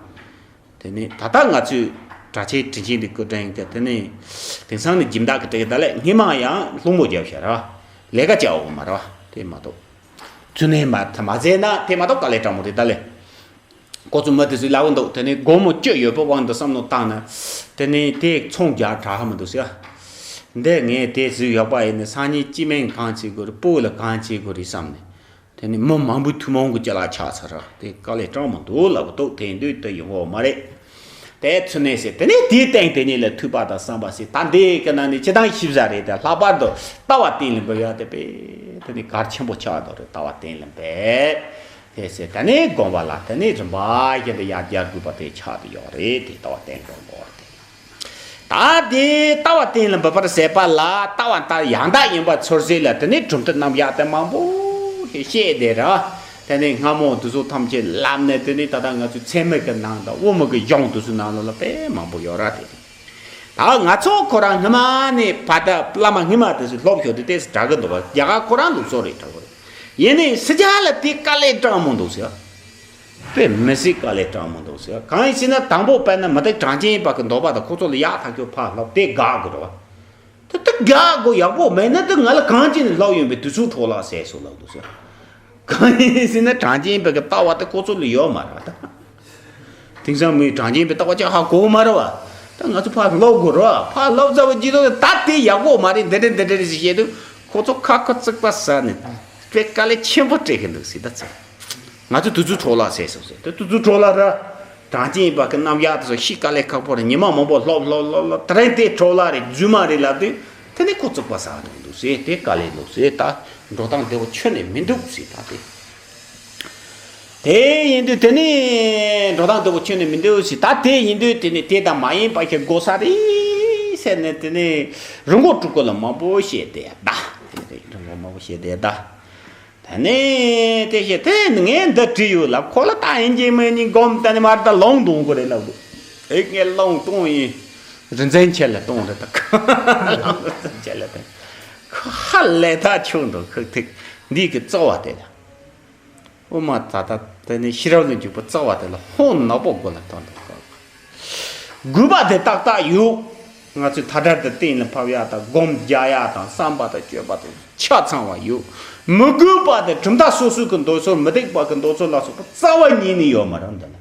དེ་ནས་ད་ལྟ་ང་ཚོས་གྲྭ་ཆས་དྲིན་ཆེན་འདི་བཀོད་དྲན་ཡིན་ཏེ། དེ་ནས་དེང་སང་ནི་སྦྱིན་བདག་གི་སྤྲད་ད་ལས་སྔས་མ་ཡང་སློང་མོ་རྒྱབ་བྱ་ར་ལས་ཀ་བྱ་འོག་མ་ར་དེ་མ་གཏོགས་ཚུལ་གནས་མ་མ་ཟེར་ན་དེ་མ་གཏོགས་དཀའ་ལས་དྲང་མོ་རེད་ད་ལས། ཁོ་ཚོ་མི་དེ་ཚོས་ལབ་འདུག་དེ་ནས་སྒོར་མོ་བཅུ་ཡོད་པའི་དབང་དུ་བསམ་བློ་བཏང་ན། དེ་ནས་དེ་ཚོང་རྒྱག་དྲག་ཧ་མི་འདུག་ཟེར། འདི་ངས་དེ་ཟིག་ཡོད་པ་ཡིན་ན་སང་ཉིན་སྐྱེ་དམན་གང་བྱེད་དགོས་རེད། སྤུ་གུ་ལ་གང་བྱེད་དགོས་རེད་བསམ་ནས། དེ་ནི་མི་མང་པོའི་ཐུན་མོང་གི་ཅི་ལ་ཆགས་ཚར་ར། དེ་དཀའ་ལས་དྲང་མི་འདུག་ལབ་འདུག་དེ་འདུག་དེ་ཡོང་གི་ཡོད་མ་རེད། དེ་ཚུ་ནས་ཟེར། དེ་ནས་དེའི་སྟེང་དེ་ཉིད་ལ་ཐོས་པ་དང་བསམ་པ་ཟེར། ད་འདི་གི་ནང་ནས་ཅི་དང་ཤིབ་ཟ་རེད། དེ་ལྷག་པར་དུ་ལྟ་བ་གཏན་ལ་འབེབས་ཡ་དེ་དཔེ་དེ་ནི་གལ་ཆེན་པོ་ཆགས་འདུག་རེད། ལྟ་བ་གཏན་ལ་འབེབས། དེ་ཟེར། དེ་ནས་སྒོམ་པ་ལ་དེ་ནས་རིམ་པ་བཞིན་དུ་ཡར་རྒྱས་དགོས་པ་དེ་ཆགས་བསྡད་ཡོད་རེད། དེ་ལྟ་བ་གཏན་ལ་འབེབས་དགོས་རེད། ད་དེ་ལྟ་བ་གཏན་ལ་འབེབས་པར་ཟད་པ་ལ་ལྟ་བ་ད་ཡང་དག་ཡིན་པ་ཚོར་ཟེར་ལ། དེ་ནས་གྲུབ་མཐའ་རྣམ་གཞག་དེ་མང་པོ་ཞིག་བཤད་བསྡད་ར། དེ་ནས་སྔ་མོ་དེ་ཚོ་ཐམས་ཅད་ལམ་ནས་དེ་ནས་ད་ལྟ་ང་ཚོའི་ཚད་མའི་གི་ནང་དང་དབུ་མའི་གི་གཞུང་དེ་ཚོའི་ནང་ལོགས་ལ་དཔེ་མང་པོ་ཡོད་ར། དེ་ད་ང་ཚོ་ཁོ་རང་སྔ་མ་ནས་བར་ད་བླ་མ་སྔ་མ་དེ་ཚོས་སློབ་ཞོར་དུ་ཏོག་ཙམ་དྲག་གི་འདུག་བ། རྒྱ་གར་ཁོ་རང་ལུགས་སྲོལ་རེད། དྲག་གི་རེད། ཡིན་ནའི་ཕྱི་རྒྱལ་ལ་དེ་དཀའ་ལས་དྲང་མོ་འདུག་ཟེར། དཔེ་མི་སྲིད་དཀའ་ལས་དྲང་མོ་འདུག་ཟེར། གང་ཡིན་ཟེར་ན་དང་པོ་དཔེར་ན་མུ་སྟེགས་གྲངས་ཅན་པ་གི་འདོད་པ་དང་ཁོ་ཚོ་ལ་ཡག་ཐག་ཆོད་ཕར་ལབ་དེ་དགག་དགོས་རེད་བ། དེ་དེ་དགག་དགོས་ཡག་པོ་མེད་ན་དེ་ང་ལ་གང་ཅི་ནས་ལབ་ཡོང་པའི་དུས་ཚོད་འཕྲོ་བརླག་ཟེར་སོང་ལབ་འདུག་ཟེར། གང་ཡིན་ཟེར་ན་གྲངས་ཅན་པའི་གི་ལྟ་བ་དེ་ཁོ་ཚོ་ལ་ཡོད་མ་རེད་བ། ད་དེང་སང་མིའི་གྲངས་ཅན་པའི་ལྟ་བ་ཅིག་ཧ་གོ་མ་རེད་བ། ད་ང་ཚོ་ཕར་ལབ་དགོས་རེད་བ། ཕར་ལབ་ཚར་བ་ཅིག་ད་ད་དེ་ཡག་པོ་མ་རེད། འདི་འདྲ་འདི་འདྲ་རེད་ཟེར་བཤད་དུས་ཁོ་ཚོ་ཁ་ཁ་ཚིག་པ་ཟ་ནས་དཔེ་དཀའ་ལས་ཆེན་པོ་སྤྲད་གི་འདུག་ཟེར། ད་ཚེ་ང་ཚོ་དུས་ཚོད་འཕྲོ་བརླག་ཟེར་སོང་ཟེར། དེ་དུས་ཚོད་འཕྲོ་བརླག་ར། གྲངས་ཅན་པ་གི་རྣམ་གཞག་དེ་ཚོ་ཤེས་དཀའ་ལས་ཁག་པོ་རེད། ཉི་མ་མང་པོ་ལྷོད་ལྷོད་ལྷོད་ལྷོད་དེ་རིང་དེ་འཕྲོ་བརླག་རེད། རྫུན་མ་རེད་ལབ་དུས་དེ་ནས་ཁོ་ཚོ་ཚིག་པ་ཟ་འདུག་འདུག་ཟེར། དེ་དཀའ་ལས་འདུག་ཟེར། ད་འགྲོ་སྟངས་བདེ་པོ་ཁྱོན་ནས་མི་འདུག་ཟེར། ད་དེ་དེ་ཡིན་དུས་དེ་ནས་འགྲོ་སྟངས་བདེ་པོ་ཁྱོན་ནས་མི་འདུག་ཟེར། ད་དེ་ཡིན་དུས་དེ་ནས་དེ་ལྟར་མ་ཡིན་པ་ཞིག་དགོས་ས་རེད་ཟེར་ནས་དེ་ནས་རི་མགོ་དྲུག་པོ་ལ་མང་པོ་བཤད་དེ་ད། དེ་རེད། རི་མགོ་མང་པོ་བཤད་དེ་ད། ད་ནི་དེ་བཤད་དེ་ངས་འདི་བྲིས་ཡོད་ལབ། ཁོ་ལ་ད་ཡིན་གཅིག་མིན་གཉིས་སྒོམ་ད་ནི་མར་ད་ལོང་གཏོང་དགོས་རེད་ལབ་དགོས། ཨེ་ངས་ལོང་གཏོང་ཡིན། རིན་ཆེན་ཁྱེད་ལ་གཏོང་རེད་ད། རིན་ཆེན་ཁྱེད་ལ་གཏོང་། ཁོ་ཧ་ལས་ད་ཆུང་འགྲོ་ཁུག་ཐིག་འདི་གི་རྩ་བ་དེ་ལ། ཨོ་མ་ད་ད་དེ་ནི་ཤེས་རབ་ལ་འཇུག་པ་རྩ་བ་དེ་ལ་ཧོན་ནག་པོ་དགོས་ལ་གཏོང་འདུག་གོ། དགོས་པ་དེ་ཏག་ཏག་ཡོད། ང་ཚོས་མཐའ་བྲལ་དུ་གཏན་ལ་ཕབ་ཡག་དང་སྒོམ་རྒྱག་ཡག་དང་བསམ་པ་དང་སྤྱོད་པ་དང་ཆ་ཚང་བ་ཡོད། མི་དགོས་པ་དེ་གྲུབ་མཐའ་སོ་སོའི་གི་འདོད་ཚུལ་མུ་སྟེགས་པ་གི་འདོད་ཚུལ་ལ་སོགས་པ་རྩ་བ་ཉིད་ནས་ཡོད་མ་རེད་འདི་ལ།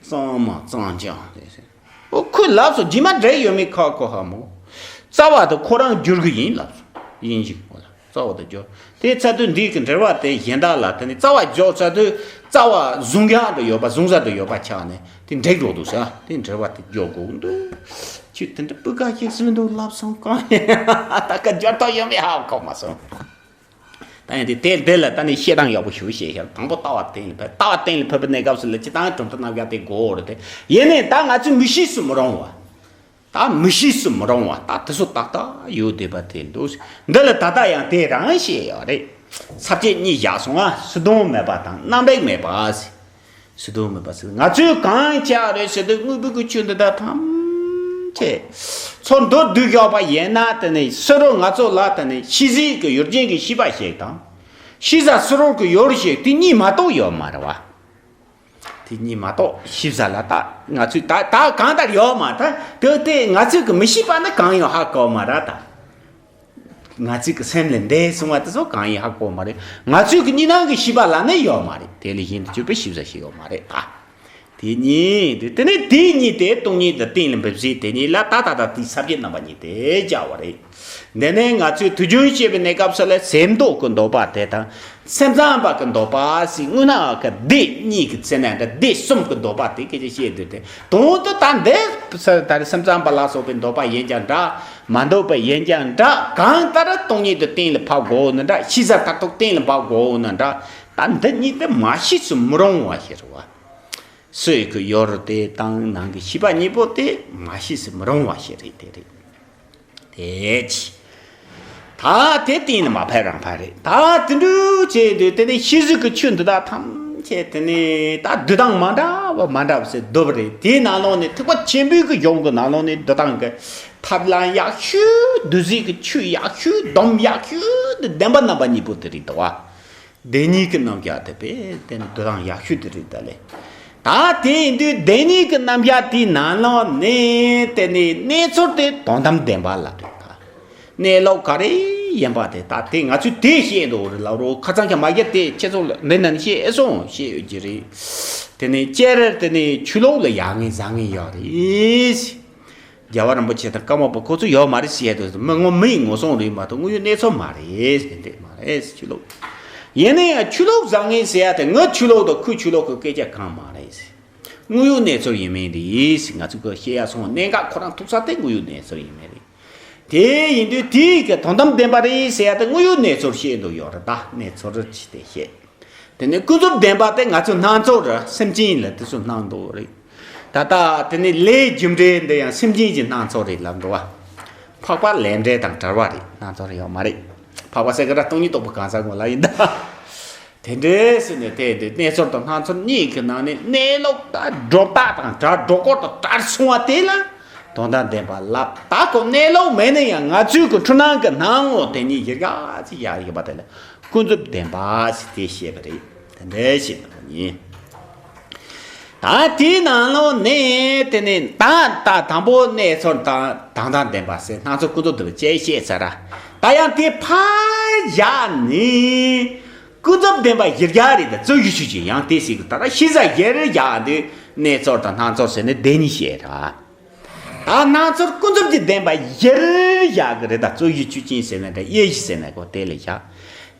གཙང་མ་གཙང་རྐྱང་དེ་ཟེར། ཨོ་ཁོས་ལབ་སོང་། རྗེས་མ་འབྲེལ་ཡོད་མེད་ཁ་གོ་ཧ་མོ། རྩ་བ་དེ་ཁོ་རང་འགྱུར་གི་ཡིན་ལབ་སོང་། ཡིན་ཞིག་གོ་ལ། རྩ་བ་དེ་འགྱུར། དེ་ཚ་དུས་འདི་གི་འབྲེལ་བ་དེ་གཞན་དག་ལ་དེ་ནི་རྩ་བ་འཇོག་ཚ་དུས་རྩ་བ་བཟུང་ཡག་དུ་ཡོད་པ་བཟུང་ས་དུ་ཡོད་པ་ཆགས་ནས་དེ་འགྲིག་རོགས་འདུག་ས། དེ་འབྲེལ་བ་དེ་འཇོག་དགོས་འདུག་ཁྱོད་དེ་འདྲ་སྤུ་ག་ཞིག་སུན་འདུག་ལབ་སོང་གང་ཡིན། ད་ག་འབྱོར་ཐོག་ཡོད་མེད་ཧ་གོ་མ་སོང་། ད་ཡང་དེ་དེ་དེ་ལ་ད་ནི་བཤད་སྟངས་ཡག་པོ་ཞིག་བཤད་ཤག་དང་པོ་ལྟ་བ་གཏན་ལ་ཕབ། ལྟ་བ་གཏན་ལ་ཕབ་པའི་གནས་སྐབས་སུ་ལ་སྤྱིར་བཏང་གྲུབ་མཐའ་རྣམ་གཞག་དེ་དགོས་རེད་དེ། ཡིན་ནའི་ད་ང་ཚོས་མི་ཤེས་སུ་མི་རུང་བ། ད་མི་ཤེས་སུ་མི་རུང་བ་ད་དེ་ཚོ་ཏག་ཏག་ཡོད་བསྡད་པ་དེ་འདུག་འདི་ལ་ད་ལྟ་ཡང་དེ་རང་བཤད་ཡོད་རེད། ས་བཅད་གཉིས་བཞག་སོང་ང་། སོ་སྡོམ་མེད་པ་དང་རྣམ་རིག་མེད་པ་ཟེར། སོ་སྡོམ་མེད་པ་ཟེར། ང་ཚོས་གང་བྱ་རེད་ཟེར་དུས་དངོས་པོའི་གི་ཆོས་འདི་དག་ཐམས་ཅད་ཚུར་མདོར་བསྡུས་བཞག་པ་ཡིན་ན་དེ་ནི་སུ་རུ་ང་ཚོ་ལ་དེ་ནི་ཤེས་བྱའི་གི་ཡུལ་ཅན་གྱི་ཤེས་པ་ཞིག་དང་། ཤེས་བྱ་སུ་རུ་གི་ཡོད་ཞིག་དེ་གཉིས་མ་གཏོགས་ཡོད་མ་རེད་བ། དེ་གཉིས་མ་གཏོགས་ཤེས་བྱ་ལ་ད་ང་ཚོས་ད་ད་གང་ལྟར་ཡོད་མ་ད་དེ་དེ་ང་ཚོས་གི་མི་ཤེས་པ་ནི་གང་ཡང་ཧ་གོ་མ་ར་ད། ང་ཚོས་གི་སེམས་ལ་འདས་སོང་བ་དེ་ཚོ་གང་ཡང་ཧ་གོ་མ་རེད། ང་ཚོས་གི་གཉིས་སྣང་གི་ཤེས་པ་ལ་ནི་ཡོད་མ་རེད། དེ་ལས་གཞན་དུ་གྱུར་པའི་ཤེས་བྱ་ཞིག་ཡོད་མ་རེད་ད། དེ་གཉིས་དེ་དེ་ནས་དེ་གཉིས་དེ་སྟོང་ཉིད་དུ་གཏན་ལ་འབེབས་ཟེར། དེ་གཉིས་ལ་ད་ད་ད་དེའི་ས་བཅད་རྣམ་པ་གཉིས་དེ་སྦྱར་བ་རེད། འདི་ནས་ང་ཚོས་དུས་རྒྱུན་བཤད་པའི་གནས་སྐབས་སུ་ལ་སེམས་འདོད་ཀྱི་འདོད་པ་དེ་དང་། སེམས་ཙམ་པ་གི་འདོད་པ་ཟེར། དངོས་གནས་ཀྱི་སྡེ་གཉིས་ཀྱི་ཚེ་ན་འདྲ་སྡེ་གསུམ་གྱི་འདོད་པ་དེ་སྐད་ཆ་བཤད་འདུག་སྟེ། དོན་དུ་ད་འདི་ད་རེས་སེམས་ཙམ་པ་ལ་སོགས་པའི་འདོད་པ་ཡིན་ཀྱང་འདྲ། མ་འདོད་པ་ཡིན་ཀྱང་འདྲ། གང་ལྟར་སྟོང་ཉིད་དུ་གཏན་ལ་ཕབ་དགོས་ནི་འདྲ། ཤེས་བྱ་མཐར་ཐུག་གཏན་ལ་ཕབ་དགོས་ནི་འདྲ། ད་འདི་གཉིས་དེ་མ་ཤེས་སུ་མི་རུང་བ་ཞིག་རེད་བ། སོས་ཀྱི་ཡོད་རེད་དེ་དང་ནང་གི་ཤེས་པ་གཉིས་པོ་དེ་མ་ཤེས་སུ་མི་རུང་བ་ཞིག་རེད་དེ་རེད། དེ་ཅི། ད་དེ་གཏན་ནས་མ་ཕན་རང་ཕན་རེད། ད་དེ་འདྲ་བྱས་དུས་དེ་ནས་ཤེས་བྱའི་གི་ཆོས་འདི་དག་ཐམས་ཅད་དེ་ནས་ད་འདོད་སྟངས་མ་འདྲ་བ་མ་འདྲ་བ་ཟེར་འདོད་པ་རེད། དེའི་ནང་ལོགས་ནས་ཐེག་པ་ཆེན་པོའི་གི་གཞུང་གི་ནང་ལོགས་ནས་འདོད་སྟངས་གི་ཐབས་ལམ་ཡག་ཤོས། འདོད་བྱའི་གི་ཆོས་ཡག་ཤོས། སྡོམ་ཡག་ཤོས་དེ་བདེན་པ་རྣམ་པ་གཉིས་པོ་དེ་རེད་དོ། བདེན་གཉིས་ཀྱི་རྣམ་གཞག་དེ་དཔེ་དེ་ནི་འདོད་སྟངས་ཡག་ཤོས་དེ་རེད་ད་ལེ། ད་དེ་ཡིན་དུས་བདེན་གཉིས་ཀྱི་རྣམ་གཞག་དེའི་ནང་ལོགས་ནས་དེ་ནི་གནས་ཚུལ་དེ་དོན་དམ་བདེན་པ་ལབ་དུས་ད། གནས་ལུགས་ག་རེ་ཡིན་པ་དེ་ད་དེ་ང་ཚོས་དེ་བཤད་འདུག་རེད་ལབ་རོགས། ཁ་སང་ཁྱེད་མ་བཤད་དེ་ཁྱེད་ཚོ་ལ་འདི་ནང་བཤད་སོང་བཤད་ཡོད་ཀྱི་རེད། དེ་ནི་སྤྱིར་དེ་ནི་ཆོས་ལུགས་ལ་ཡ་ངེས་བཟང་ངེས་ཡོད་རེད། རྒྱལ་བ་རིན་པོ་ཆེ་དང་ཀརྨ་པ་ཁོ་ཚོ་ཡོད་མ་རེད་ཟེར་ཡ་དེ་མི་ངོ་མི་ཡི་ངོ་སྲུང་རེད་མ་གཏོགས་དངོས་ཡོད་གནས་ཚུལ་མ་རེད་ཟེར་འདོད་མ་རེད། ཆོས་ལུགས་ ཡིན་ན་ཡང་ཆོས་ལུགས་བཟང་ངན་ཟེར་ཡ་དེ་ངའི་ཆོས་ལུགས་དང་ཁོའི་ཆོས་ལུགས་ཀྱི་སྐད་ཆ་གང་མ་རེད་ཟེར། དངོས་ཡོད་གནས་ཚུལ་ཡིན་མིན་རེད་ཟེར། ང་ཚོས་ཀྱི་བཤད་ཡ་སོང་གནད་འགག་ཁོ་རང་ཐུག་ས་དེ་དངོས་ཡོད་གནས་ཚུལ་ཡིན་མིན་རེད། དེ་ཡིན་དུས་དེའི་གི་དོན་དམ་བདེན་པ་རེད་ཟེར་ཡ་དེ་དངོས་ཡོད་གནས་ཚུལ་བཤད་འདུག་ཡོད་རེད། ད་གནས་ཚུལ་རེད་ཅི་དེ་བཤད། དེ་ནས་ཀུན་རྫོབ་བདེན་པ་དེ་ང་ཚོའི་སྣང་ཚོར་རེད། སེམས་ཅན་ལ་དེ་ཚོ་སྣང་འདུག་རེད། ད་ལྟ་དེ་ནས་ལས་རྒྱུ་འབྲས་འདི་ཡང་སེམས་ཅན་གྱི་སྣང་ཚོར་རེད་ལབ་འདུག་བ། འཕགས་པ་ལས་འབྲས་དང་བྲལ་བ་རེད། སྣང་ཚོར་ཡོད་མ་རེད། འཕགས་པ་ཟེར་གི་ར་སྟོང་ཉིད་རྟོགས་པའི་གང་ཟག་ངོ་ལ་ཡིན་ད། དེ་འདྲའི་ཟེར་ནས་དེ་འདྲའི་གནས་ཚོར་དང་སྣང་ཚོར་གཉིས་ཀྱི་ནང་ནས་གནས་ལུགས་དང་སྒྲོ་བཏགས་དང་བྲལ་སྒྲོ་སྐུར་དང་བྲལ་སོང་བ་དེ་ལ་དོན་དམ་བདེན་པ་ལབ། ད་ཁོ་གནས་ལུགས་མེད་ན་ཡང་ང་ཚོའི་གི་འཁྲུལ་སྣང་གི་སྣང་ངོ་དེ་གཉིས་གཞིར་བཞག་ཅིག་ཡག་ཡོད་པ་དེ་ལ་ཀུན་རྫོབ་བདེན་པ་ཟེར་དེ་བཤད་པ་རེད། དེ་འདྲའི་བཤད་པ་ཡིན། ད་དེའི་ནང་ལོགས་ནས་དེ་ནས་ད་ད་དང་པོ་གནས་ཚུལ་དང་དོན་དམ་བདེན་པ་ཟེར་སྣང་ཚུལ་ཀུན་རྫོབ་བདེན་པ་བཅས་བཤད་ཚར་ར། ད་ཡང་དེ་ཕར་བཞག་ནས་ཀུན་རྫོབ་བདེན་པ་གཞིར་བཞག་རེད། ད་རྩོད་གཞི་ཆོས་ཅན། ཡང་དེ་ཟེར་གི་ད་ལྟ་ཤེས་བྱ་གཞིར་བཞག་དུས་གནས་ཚུལ་དང་སྣང་ཚུལ་ཟེར་ནས་བདེན་གཉིས་བཤད་ར། ད་སྣང་ཚུལ་ཀུན་རྫོབ་ཀྱི་བདེན་པ་གཞིར་བཞག་གི་རེད། ད་རྩོད་གཞི་ཆོས་ཅན་ཟེར་ན་འདྲ། དབྱེ་གཞི་ཟེར་ན་གོ་དེ་ལ་བཞག་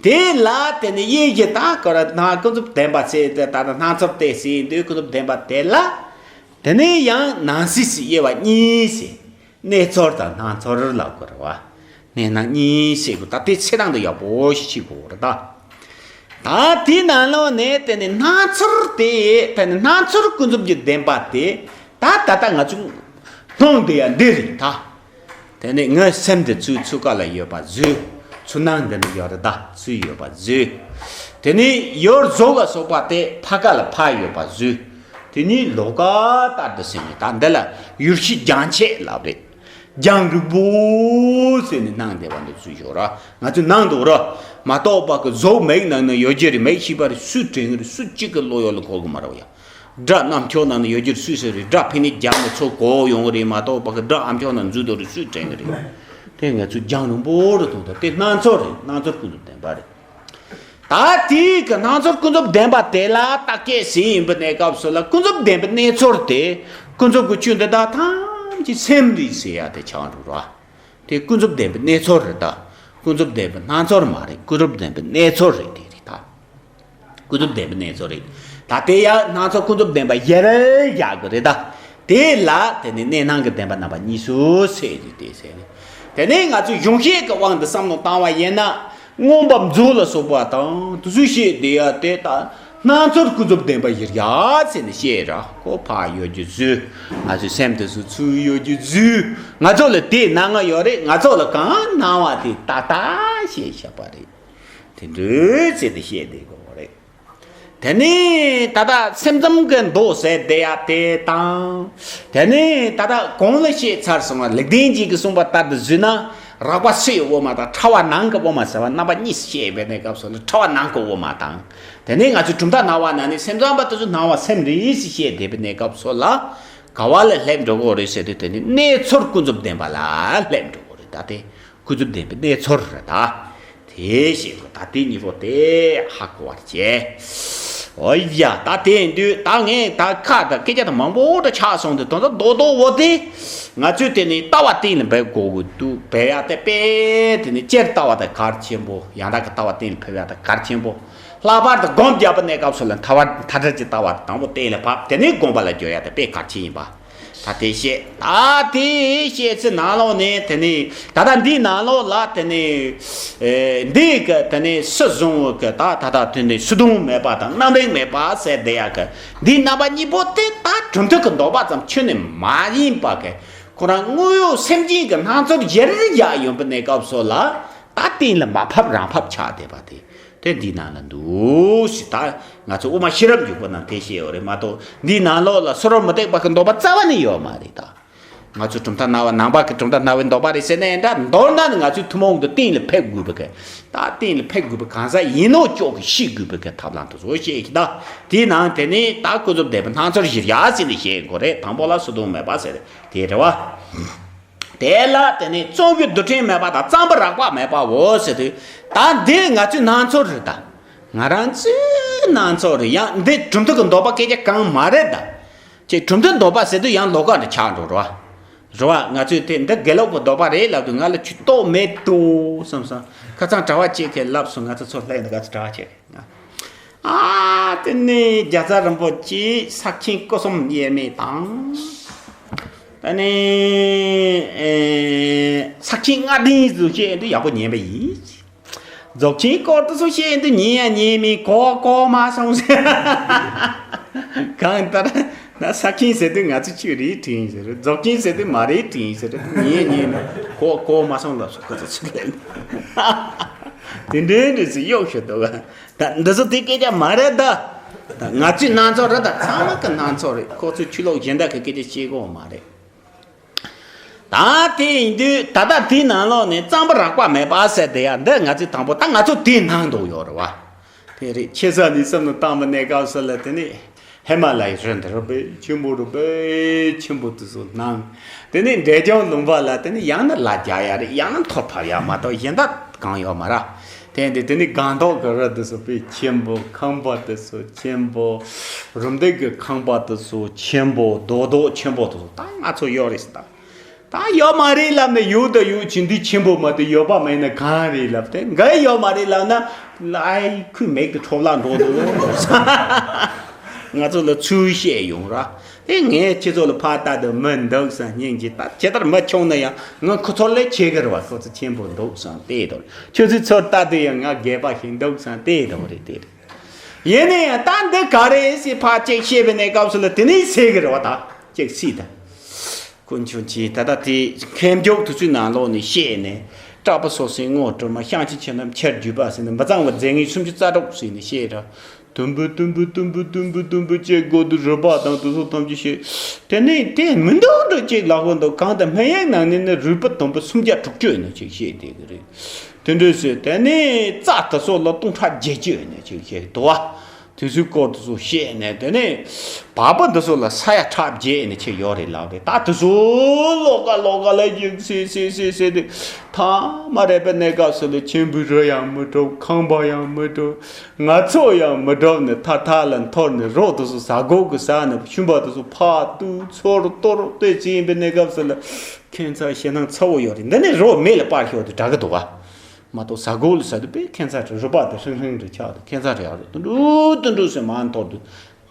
དེ་ལ་དེ་ནི་དབྱེ་གཞི་ད་གོ་ར་ན་ཀུན་རྫོབ་བདེན་པ་ཟེར་ཏེ་ད་ལྟ་སྣང་ཚུལ་དེ་ཟེར་དུས་ཀུན་རྫོབ་བདེན་པ་དེ་ལ་དེ་ནི་ཡང་སྣང་སྲིད་ཟེར་དབྱེ་བ་གཉིས་ཟེར། གནས་ཚུལ་དང་སྣང་ཚུལ་ལབ་དགོས་རེད་བ། གནས་སྣང་གཉིས་ཟེར་དགོས། ད་དེ་ཚེ་དང་དུ་ཡག་པོ་ཞིག་ཤེས་དགོས་རེད་ད། ད་དེའི་ནང་ལོགས་ནས་དེ་ནི་སྣང་ཚུལ་དེ་དེ་ནི་སྣང་ཚུལ་ཀུན་རྫོབ་ཀྱི་བདེན་པ་དེ་ད་ད་ལྟ་ང་ཚོ་སྣང་བསྡད་ཡ་འདི་རེད་ད། དེ་ནི་ངའི་སེམས་དེ་ཚུར་ཚུར་ཀ་ལ་ཡོད་པ་བཟོས། ཚུར་སྣང་འདི་ནི་ཡོད་རེད་ད། ཚུར་ཡོད་པ་བཟོས། དེ་ནི་ཡོད་གཟུགས་ལ་སོགས་པ་དེ་ཕ་ཀ་ལ་ཕ་ཡོད་པ་བཟོས། དེ་ནི་ལོ་ཀ་ལྟར་དུ་ཟེར་ནས་ད་འདི་ལ་ཡུལ་ཤེས་རྒྱང་ཆད་ལབ་རེད། རྒྱང་རིང་པོ་ཟེར་ནས་སྣང་བསྡད་པ་འདི་ཚུར་ཡོད་ར། ང་ཚོས་སྣང་འདུག་ར། མ་གཏོགས་པ་གི་གཟུགས་མིག་ནང་ན་ཡོད་ཀྱི་རེད། མིག་ཤེས་པ་རེད། སུས་དྲན་གི་རེད། སུ་གཅིག་གི་བློ་ཡོད་ལ་གོ་གི་མ་རེད་ཡ། སྒྲ་རྣམ་ཅོག་ནང་ན་ཡོད་ཀྱི་རེད། སུས་ཟེར་རེད། སྒྲ་ཕི་ནི་རྒྱང་ནས་ཚུར་གོ་ཡོང་གི་རེད། མ་གཏོགས་པ་གི་སྒྲ་ཨམ་ཅོག་ནང་འཛུལ་འདུག་རེད། སུས་དྲན་གི་རེད། དེ་ང་ཚོས་རྒྱང་རིང་པོ་རུ་མཐོང་ད། དེ་སྣང་ཚོར་རེད། སྣང་ཚོར་ཀུན་ཏུ་བདེན་པ་རེད། ད་དེའི་གི་སྣང་ཚོར་ཀུན་རྫོབ་བདེན་པ་དེ་ལ་བརྟག་དཔྱད་ཟེར་ཡིན་པའི་གནས་སྐབས་སུ་ལ་ཀུན་རྫོབ་བདེན་པའི་གནས་ཚུལ་དེ་ཀུན་རྫོབ་ཀྱི་ཆོས་འདི་དག་ཐམས་ཅད་སེམས་རེད་ཟེར་ཡ་དེ་ཆགས་འགྲོ་ར། དེ་ཀུན་རྫོབ་བདེན་པའི་གནས་ཚུལ་རེད་ད། ཀུན་རྫོབ་བདེན་པའི་སྣང་ཚུལ་མ་རེད། ཀུན་རྫོབ་བདེན་པའི་གནས་ཚུལ་རེད། དེ་རེད་ད། ཀུན་རྫོབ་བདེན་པའི་གནས་ཚུལ་རེད། ད་དེ་ཡང་སྣང་ཚུལ་ཀུན་རྫོབ་བདེན་པ་གཞིར་བཞག་གི་རེད་ད། དེ་ལ་དེ་ནི་གནས་སྣང་གི་བདེན་པ་རྣམ་པ་གཉིས་སུ་ཟེར་རེད་དེ་ཟེར་རེད། དེ་ནས་ང་ཚོས་གཞུང་བཤད་ཀྱི་དབང་དུ་བསམ་བློ་བཏང་བ་ཡིན་ན། མངོན་པ་མཛོད་ལ་སོགས་པ་དང་དུ་སུ་ཤེས་བདེ་ཡ་དེ་དང་སྣང་ཚོར་ཀུན་རྫོབ་བདེན་པ་གཞིར་བཞག་ཟེར་ནས་བཤད་ར། ཁོ་ཕ་ཡོད་རྒྱུ་བཟོས། ང་ཚོའི་སེམས་དེ་སུ་ཚུར་ཡོད་རྒྱུ་བཟོས། ང་ཚོ་ལ་དེ་སྣང་ང་ཡོད་རེད། ང་ཚོ་ལ་གང་སྣང་བ་དེ་ཏག་ཏག་ཤེས་བཞག་པ་རེད། དེ་འདྲ་ཟེར་ཏེ་བཤད་བསྡད་དགོས་པ་རེད། དེ་ནས་ད་ལྟ་སེམས་ཙམ་གྱི་མདོ་ཟེར་བསྡད་ཡ་དེ་དང་། དེ་ནས་ད་ལྟ་གོང་ལ་བཤད་ཚར་སོང་བ་ལེགས་ལྡན་འབྱེད་ཀྱིས་གསུངས་པ་ལྟར་དུ་བཟོས་ན། རགས་པ་ཕྱི་ཡི་དབུ་མ་དང་ཕྲ་བ་ནང་གི་དབུ་མ་ཟེར་བ་རྣམ་པ་གཉིས་སུ་བཤད་པའི་གནས་སྐབས་སུ་ལ་ཕྲ་བ་ནང་གི་དབུ་མ་དང་། དེ་ནས་ང་ཚོས་གྲུབ་མཐའ་སྣང་བ་ནང་ནས་སེམས་ཙམ་པ་དེ་ཚོ་སྣང་བ་སེམས་རེད་ཟེར་བཤད་བསྡད་པའི་གནས་སྐབས་སུ་ལ། ག་བ་ལ་སླེབས་འགྲོ་གི་རེད་ཟེར་དུས་དེ་ནི་གནས་ཚུལ་ཀུན་རྫོབ་བདེན་པ་ལ་སླེབས་འགྲོ་གི་རེད་ད་དེ། ཀུན་རྫོབ་བདེན་པའི་གནས་ཚུལ་རེད་ད། དེ་ཞེས་གོ་ད་དེ་གཉིས་པོ་དེ་ཧ་གོ་བར་བྱས། འོ་ཡ་ད་དེ་ཡིན་དུས་ད་ངས་ད་ཁ་ད་སྐད་ཆ་ད་མང་པོ་ད་ཆགས་སོང་དུས་དོན་དག་རྡོག་རྡོག་བོ་དེ། ང་ཚོས་དེ་ནི་ལྟ་བ་གཏན་ལ་འབེབས་དགོས་ཀྱི་འདུག་འབད་ཡ་དེ་དཔེ་དེ་ནི་སྤྱིར་ལྟ་བ་དེ་གལ་ཆེན་པོ། ཡང་དག་གི་ལྟ་བ་གཏན་ལ་ཕེབས་ཡ་དེ་གལ་ཆེན་པོ། ལྷག་པར་དུ་སྒོམ་རྒྱག་པའི་གནས་སྐབས་སུ་ལ་མཐའ་བར་མཐའ་བྲལ་གྱི་ལྟ་བ་དང་པོ་གཏན་ལ་ཕབ། དེ་ནས་སྒོམ་པ་ལ་འཇུག་ཡ་དེ་དཔེ་གལ་ཆེན་ཡིན་པ། ད་དེ་བཤད། ད་དེ་བཤད་ཚེ་ནང་ལོགས་ནས་དེ་ནས་ད་ལྟ་འདིའི་ནང་ལོགས་ལ་དེ་ནས་ཨེ་འདི་གི་དེ་ནས་སུ་བཟུང་བ་གི་ད་ད་ལྟ་དེ་ནས་སུ་དུང་མེད་པ་དང་རྣམ་རིག་མེད་པ་ཟེར་བསྡད་ཡ་གི་འདིའི་རྣམ་པ་གཉིས་པོ་དེ་ད་གྲུབ་མཐའ་གི་འདོད་པ་ཙམ་ཁྱོན་ནས་མ་ཡིན་པ་གི་ཁོ་རང་དངོས་ཡོད་སེམས་ཅན་གྱི་སྣང་ཚུལ་གཞིར་བཞག་ཡོད་པའི་གནས་སྐབས་སུ་ལ་ད་གཏན་ལ་མ་ཕབ་རང་ཕབ་ཆགས་བསྡད་པ་དེ། དེ་འདི་ནང་ལ་འདུག་ཞེས་ད་ང་ཚོ་དབུ་མ་ཤེས་རབ་འཇུག་པ་ནང་དེ་བཤད་ཡོད་རེད་མ་གཏོགས། འདི་ནང་ལོགས་ལ་སུ་རུ་མུ་སྟེགས་པ་གི་འདོད་པ་རྩ་བ་ནས་ཡོད་མ་རེད་ད། ང་ཚོ་གྲུབ་མཐའ་སྣང་བ་ནང་པ་གི་གྲུབ་མཐའ་སྣང་བའི་འདོད་པ་རེད་ཟེར་ན་ཡང་འདྲ། མདོར་ན་ནི་ང་ཚོའི་ཐུན་མོང་གི་གཏན་ལ་ཕེབས་དགོས་པ་གི་ད་གཏན་ལ་ཕེབས་དགོས་པ་གང་ཟག་ཡིན་ནོ་ཅོག་གི་ཤེས་དགོས་པ་གི་ཐབས་ལམ་དེ་ཚོ་བཤད་ཀྱི་ད། དེའི་ནང་དེ་ནི་ད་ཀུན་རྫོབ་བདེན་པའི་སྣང་ཚུལ་གཞིར་བཞག་ཟེར་ནས་བཤད་དགོས་རེད། དང་པོ་ལ་སུ་དུང་མེད་པ་ཟེར་དེ་རེད་བ། དེ་ལ་དེ་ནས་བརྩོན་འགྲུས་རྡུལ་ཕྲན་མེད་པ་དང་བརྩམ་པ་རགས་པ་མེད་པའོ་ཟེར་དུས། ད་འདི་ང་ཚོའི་སྣང་ཚུལ་རེད་ད། ང་རང་ཚོའི་སྣང་ཚུལ་རེད། ཡང་འདི་གྲུབ་མཐའ་གི་འདོད་པ་སྐད་ཆ་གང་མ་རེད་ད། ཅེས་གྲུབ་མཐའི་འདོད་པ་ཟེར་དུས་ཡང་ལོགས་ཀ་འདྲ་ཆགས་འགྲོ་རོ། རེད་བ། ང་ཚོས་དེ་འདི་དགེ་ལུགས་པའི་ལྡོག་པ་རེད་ལབ་དུས་ང་ལ་ཇུས་གཏོགས་མེད་དོ་བསམ་སོང་། ཁ་སང་གྲྭ་བ་གཅིག་གིས་ལབ་སོང་། ང་ཚོ་ཚོ་ལྷན་དུ་ག་ཚོད་གྲྭ་བ་གཅིག་གིས། ཨ་དེ་ནས་རྒྱལ་ཚབ་རིན་པོ་ཆེ་ས་ཁྱིམ་སྐུ་གསུམ་དབྱེར་མེད་དང་། ད་ནི་ས་ཁྱིམ་ལྔ་ལྡན་ཚོ་བཤད་དུས་ཡག་པོ་ཉན་པ་ཡིན། རྫོགས་ཆེན་སྐོར་དུ་སོ་བཤད་དུས་ཉན་ཡང་ཉན་མིན་གོ་གོ་མ་སོང་ཟེར། གང་ལྟར་ན་ས་ཁྱིམ་ཟེར་དུས་ང་ཚོ་ཆོས་རེད་དྲན་ཟེར། རྫོགས་ཆེན་ཟེར་དུས་མ་རེད་དྲན་ཟེར། ཉན་ཡང་ཉན་མིན་གོ་གོ་མ་སོང་ལབ་སོང་། ཁོ་ཚོ་ཚུར་ལན་དེ་འདྲའི་འདྲ་ཟེར་གཡོག་ཤོད་འདུག་ད་འདི་ཚོ་དེ་སྐད་ཆ་མ་རེད་ད། ད་ང་ཚོའི་སྣ་ཚོགས་རེད། ད་ཚང་མ་གི་སྣ་ཚོགས་རེད། ཁོ་ཚོས་ཆོས་ལུགས་གཞན་དག་གི་སྐད་ཆ་བཤད་གོ་མ་རེད། ད་དེ་ཡིན་དུས་ད་ལྟ་དེའི་ནང་ལོགས་ནས་གཙང་པ་རགས་པ་མེད་པ་ཟེར་དེ་ཡང་འདི་ང་ཚོས་དང་པོ་ད་ང་ཚོ་དེའི་ནང་འདུག་ཡོད་རེད་བ། དེ་རེད། ཆེ་ས་ནས་བསམ་བློ་བཏང་བ་གནས་སྐབས་སུ་ལ་དེ་ནས་ཧི་མ་ལ་ཡའི་རི་འདི་རུ་དཔེ་ཆེན་པོ་རུ་དཔེ་ཆེན་པོ་དེ་ཚོ་སྣང་། དེ་ནས་འབྲས་ལྗོངས་ལུང་པ་ལ་དེ་ནས་ཡང་ན་ལ་རྒྱག་ཡ་རེད། ཡང་ན་འཐོར་ཕབ་ཡ་མ་གཏོགས་གཞན་དག་གང་ཡོད་མ་རེད། དེ་འདི་དེ་ནི་སྒང་ཏོག་གི་རི་དེ་ཚོ་དཔེ་ཆེན་པོ། ཁང་པ་དེ་ཚོ་ཆེན་པོ། རུམ་བཏེག་གི་ཁང་པ་དེ་ཚོ་ཆེན་པོ། རྡོག་རྡོག་ཆེན་པོ་དེ་ཚོ་ད་ང་ཚོ་ཡོད་རེད་ཟེར། ད་ད་ཡོད་མ་རེད་ལབ་ནས་ཡོད་ད་ཡོད་ཅིག་འདི་ཆེན་པོ་མ་གཏོགས་ཡོད་པ་མེད་ན་གང་རེད་ལབ་སྟེ། འགའ་ཡོད་མ་རེད་ལབ་ན་ལའི་ཁུ་མེད་དུ་འཕྲོ་བརླག་འགྲོ་འདུག་ང་ཚོ་ལ་ཚུལ་བཤད་ཡོང་ར། དེ་ངས་ཁྱེད་ཚོ་ལ་ཕར་ལྟ་དུ་མི་འདུག་བསམ། སྙིང་རྗེ། ད་ཇི་ལྟར་མི་ཆུང་ན་ཡང་ང་ཁོ་ཚོ་ལས་ཆེ་གི་རེད་བ། ཁོ་ཚོ་ཆེན་པོ་འདུག་བསམ་དེ་དང་། ཁྱོད་ཚོས་ཚུར་ལྟ་དུས་ཡང་ང་རྒས་པ་ཞིག་འདུག་བསམ་དེ་དང་རེད། དེ་རེད། ཡིན་ན་ཡང་ད་འདི་ག་རེ་ཟེར་ཕར་ཅིག་བཤད་པའི་གནས་སྐབས་སུ་ལ་དེ་ནས་ཟེར་གི་རེད་བ། ད་ཅིག་སྲིད་ད། དཀོན་མཆོག་གིས་ད་ལྟ་དེ་མཁས་མཆོག་དེ་ཚོའི་ནང་ལོགས་ནས་བཤད་ནས། དྲག་པོ་སོ་སོའི་ངོ་སྤྲོད་མ། བཤང་གཅི་ཆེ་རྣམས་ཆེར་བརྒྱུས་པ་ཟེར་ནས། མི་གཙང་བའི་རྫས་ངན་སུམ་ཅུ་རྩ་དྲུག་ཟེར་ནས་བཤད་ར། དུམ་བུ་དུམ་བུ་དུམ་བུ་དུམ་བུ་དུམ་བུ་ཅིག་སྒོ་དུ་རུས་པ་དང་དེ་ཚོ་ཐམས་ཅད་བཤད། དེ་ནས་དེ་མི་འདུག་འདུག་ཅིག་ལབ་གོ་འདུག་གང་ལྟར་སྨན་གཡས་ནང་ནས་ནི་རུས་པ་དུམ་བུ་སུམ་བརྒྱ་དྲུག་ཅུ་ནས་ཅིག་བཤད་བསྡད་གི་རེད། དེ་འདྲ་ཟེར། དེ་ནས་རྩ་དེ་ཚོ་ལ་སྟོང་ཕྲག་བརྒྱད་ཅུ་ནས་ཅིག་བཤད་འདུག་བ། དེ་ཚོའི་སྐོར་དེ་ཚོ་བཤད་ནས། དེ་ནས་བ་སྤུ་འདི་ཚོ་ལ་ས་ཡ་ཕྲག་བརྒྱད་ནས་ཅིག་ཡོད་རེད་ལབ་རེད། ད་དེ་ཚོ་ལོགས་ཀ་ལོགས་ཀ་ལ་ཅིག་ཟེར་ཟེར་ཟེར་ཟེར་དེ། ཐ་མ་རེད་པའི་གནས་སྐབས་སུ་ལ་ཆེན་པོའི་རི་ཡང་མི་འགྲུབ། ཁང་པ་ཡང་མི་འགྲུབ། ང་ཚོ་ཡང་མི་འགྲུབ་ནས་ཐར་ཐར་ལ་འཐོར་ནས། རོ་དེ་ཚོ་ཟ་གོ་གི་ཟ་ནས། ཤུན་པ་དེ་ཚོ་ཕར་གཏུབ། ཚུར་གཏོར། དེ་བྱས་ཡིན་པའི་གནས་སྐབས་སུ་ལ་ཁྱད་མཚར་ཞེད་སྣང་ཚ་བོ་ཡོད་རེད། འདི་ནས་རོ་མེ་ལ་སྤར་ཤོག་དུས་དྲག་གི་འདུག་བ། མ་གཏོགས་ཟ་གོ་ལ་ཟ་དུས་དཔེ་ཁྱད་མཚར་རེད། རུས་པ་དེ་ཧྲིང་ཧྲིང་རེད། ཆགས་དུས་ཁྱད་མཚར་རེད། ཡག་རེད། དུ་འགྲོ་དུ་འགྲོ་ཟེར་མར་འཐོར་དུས།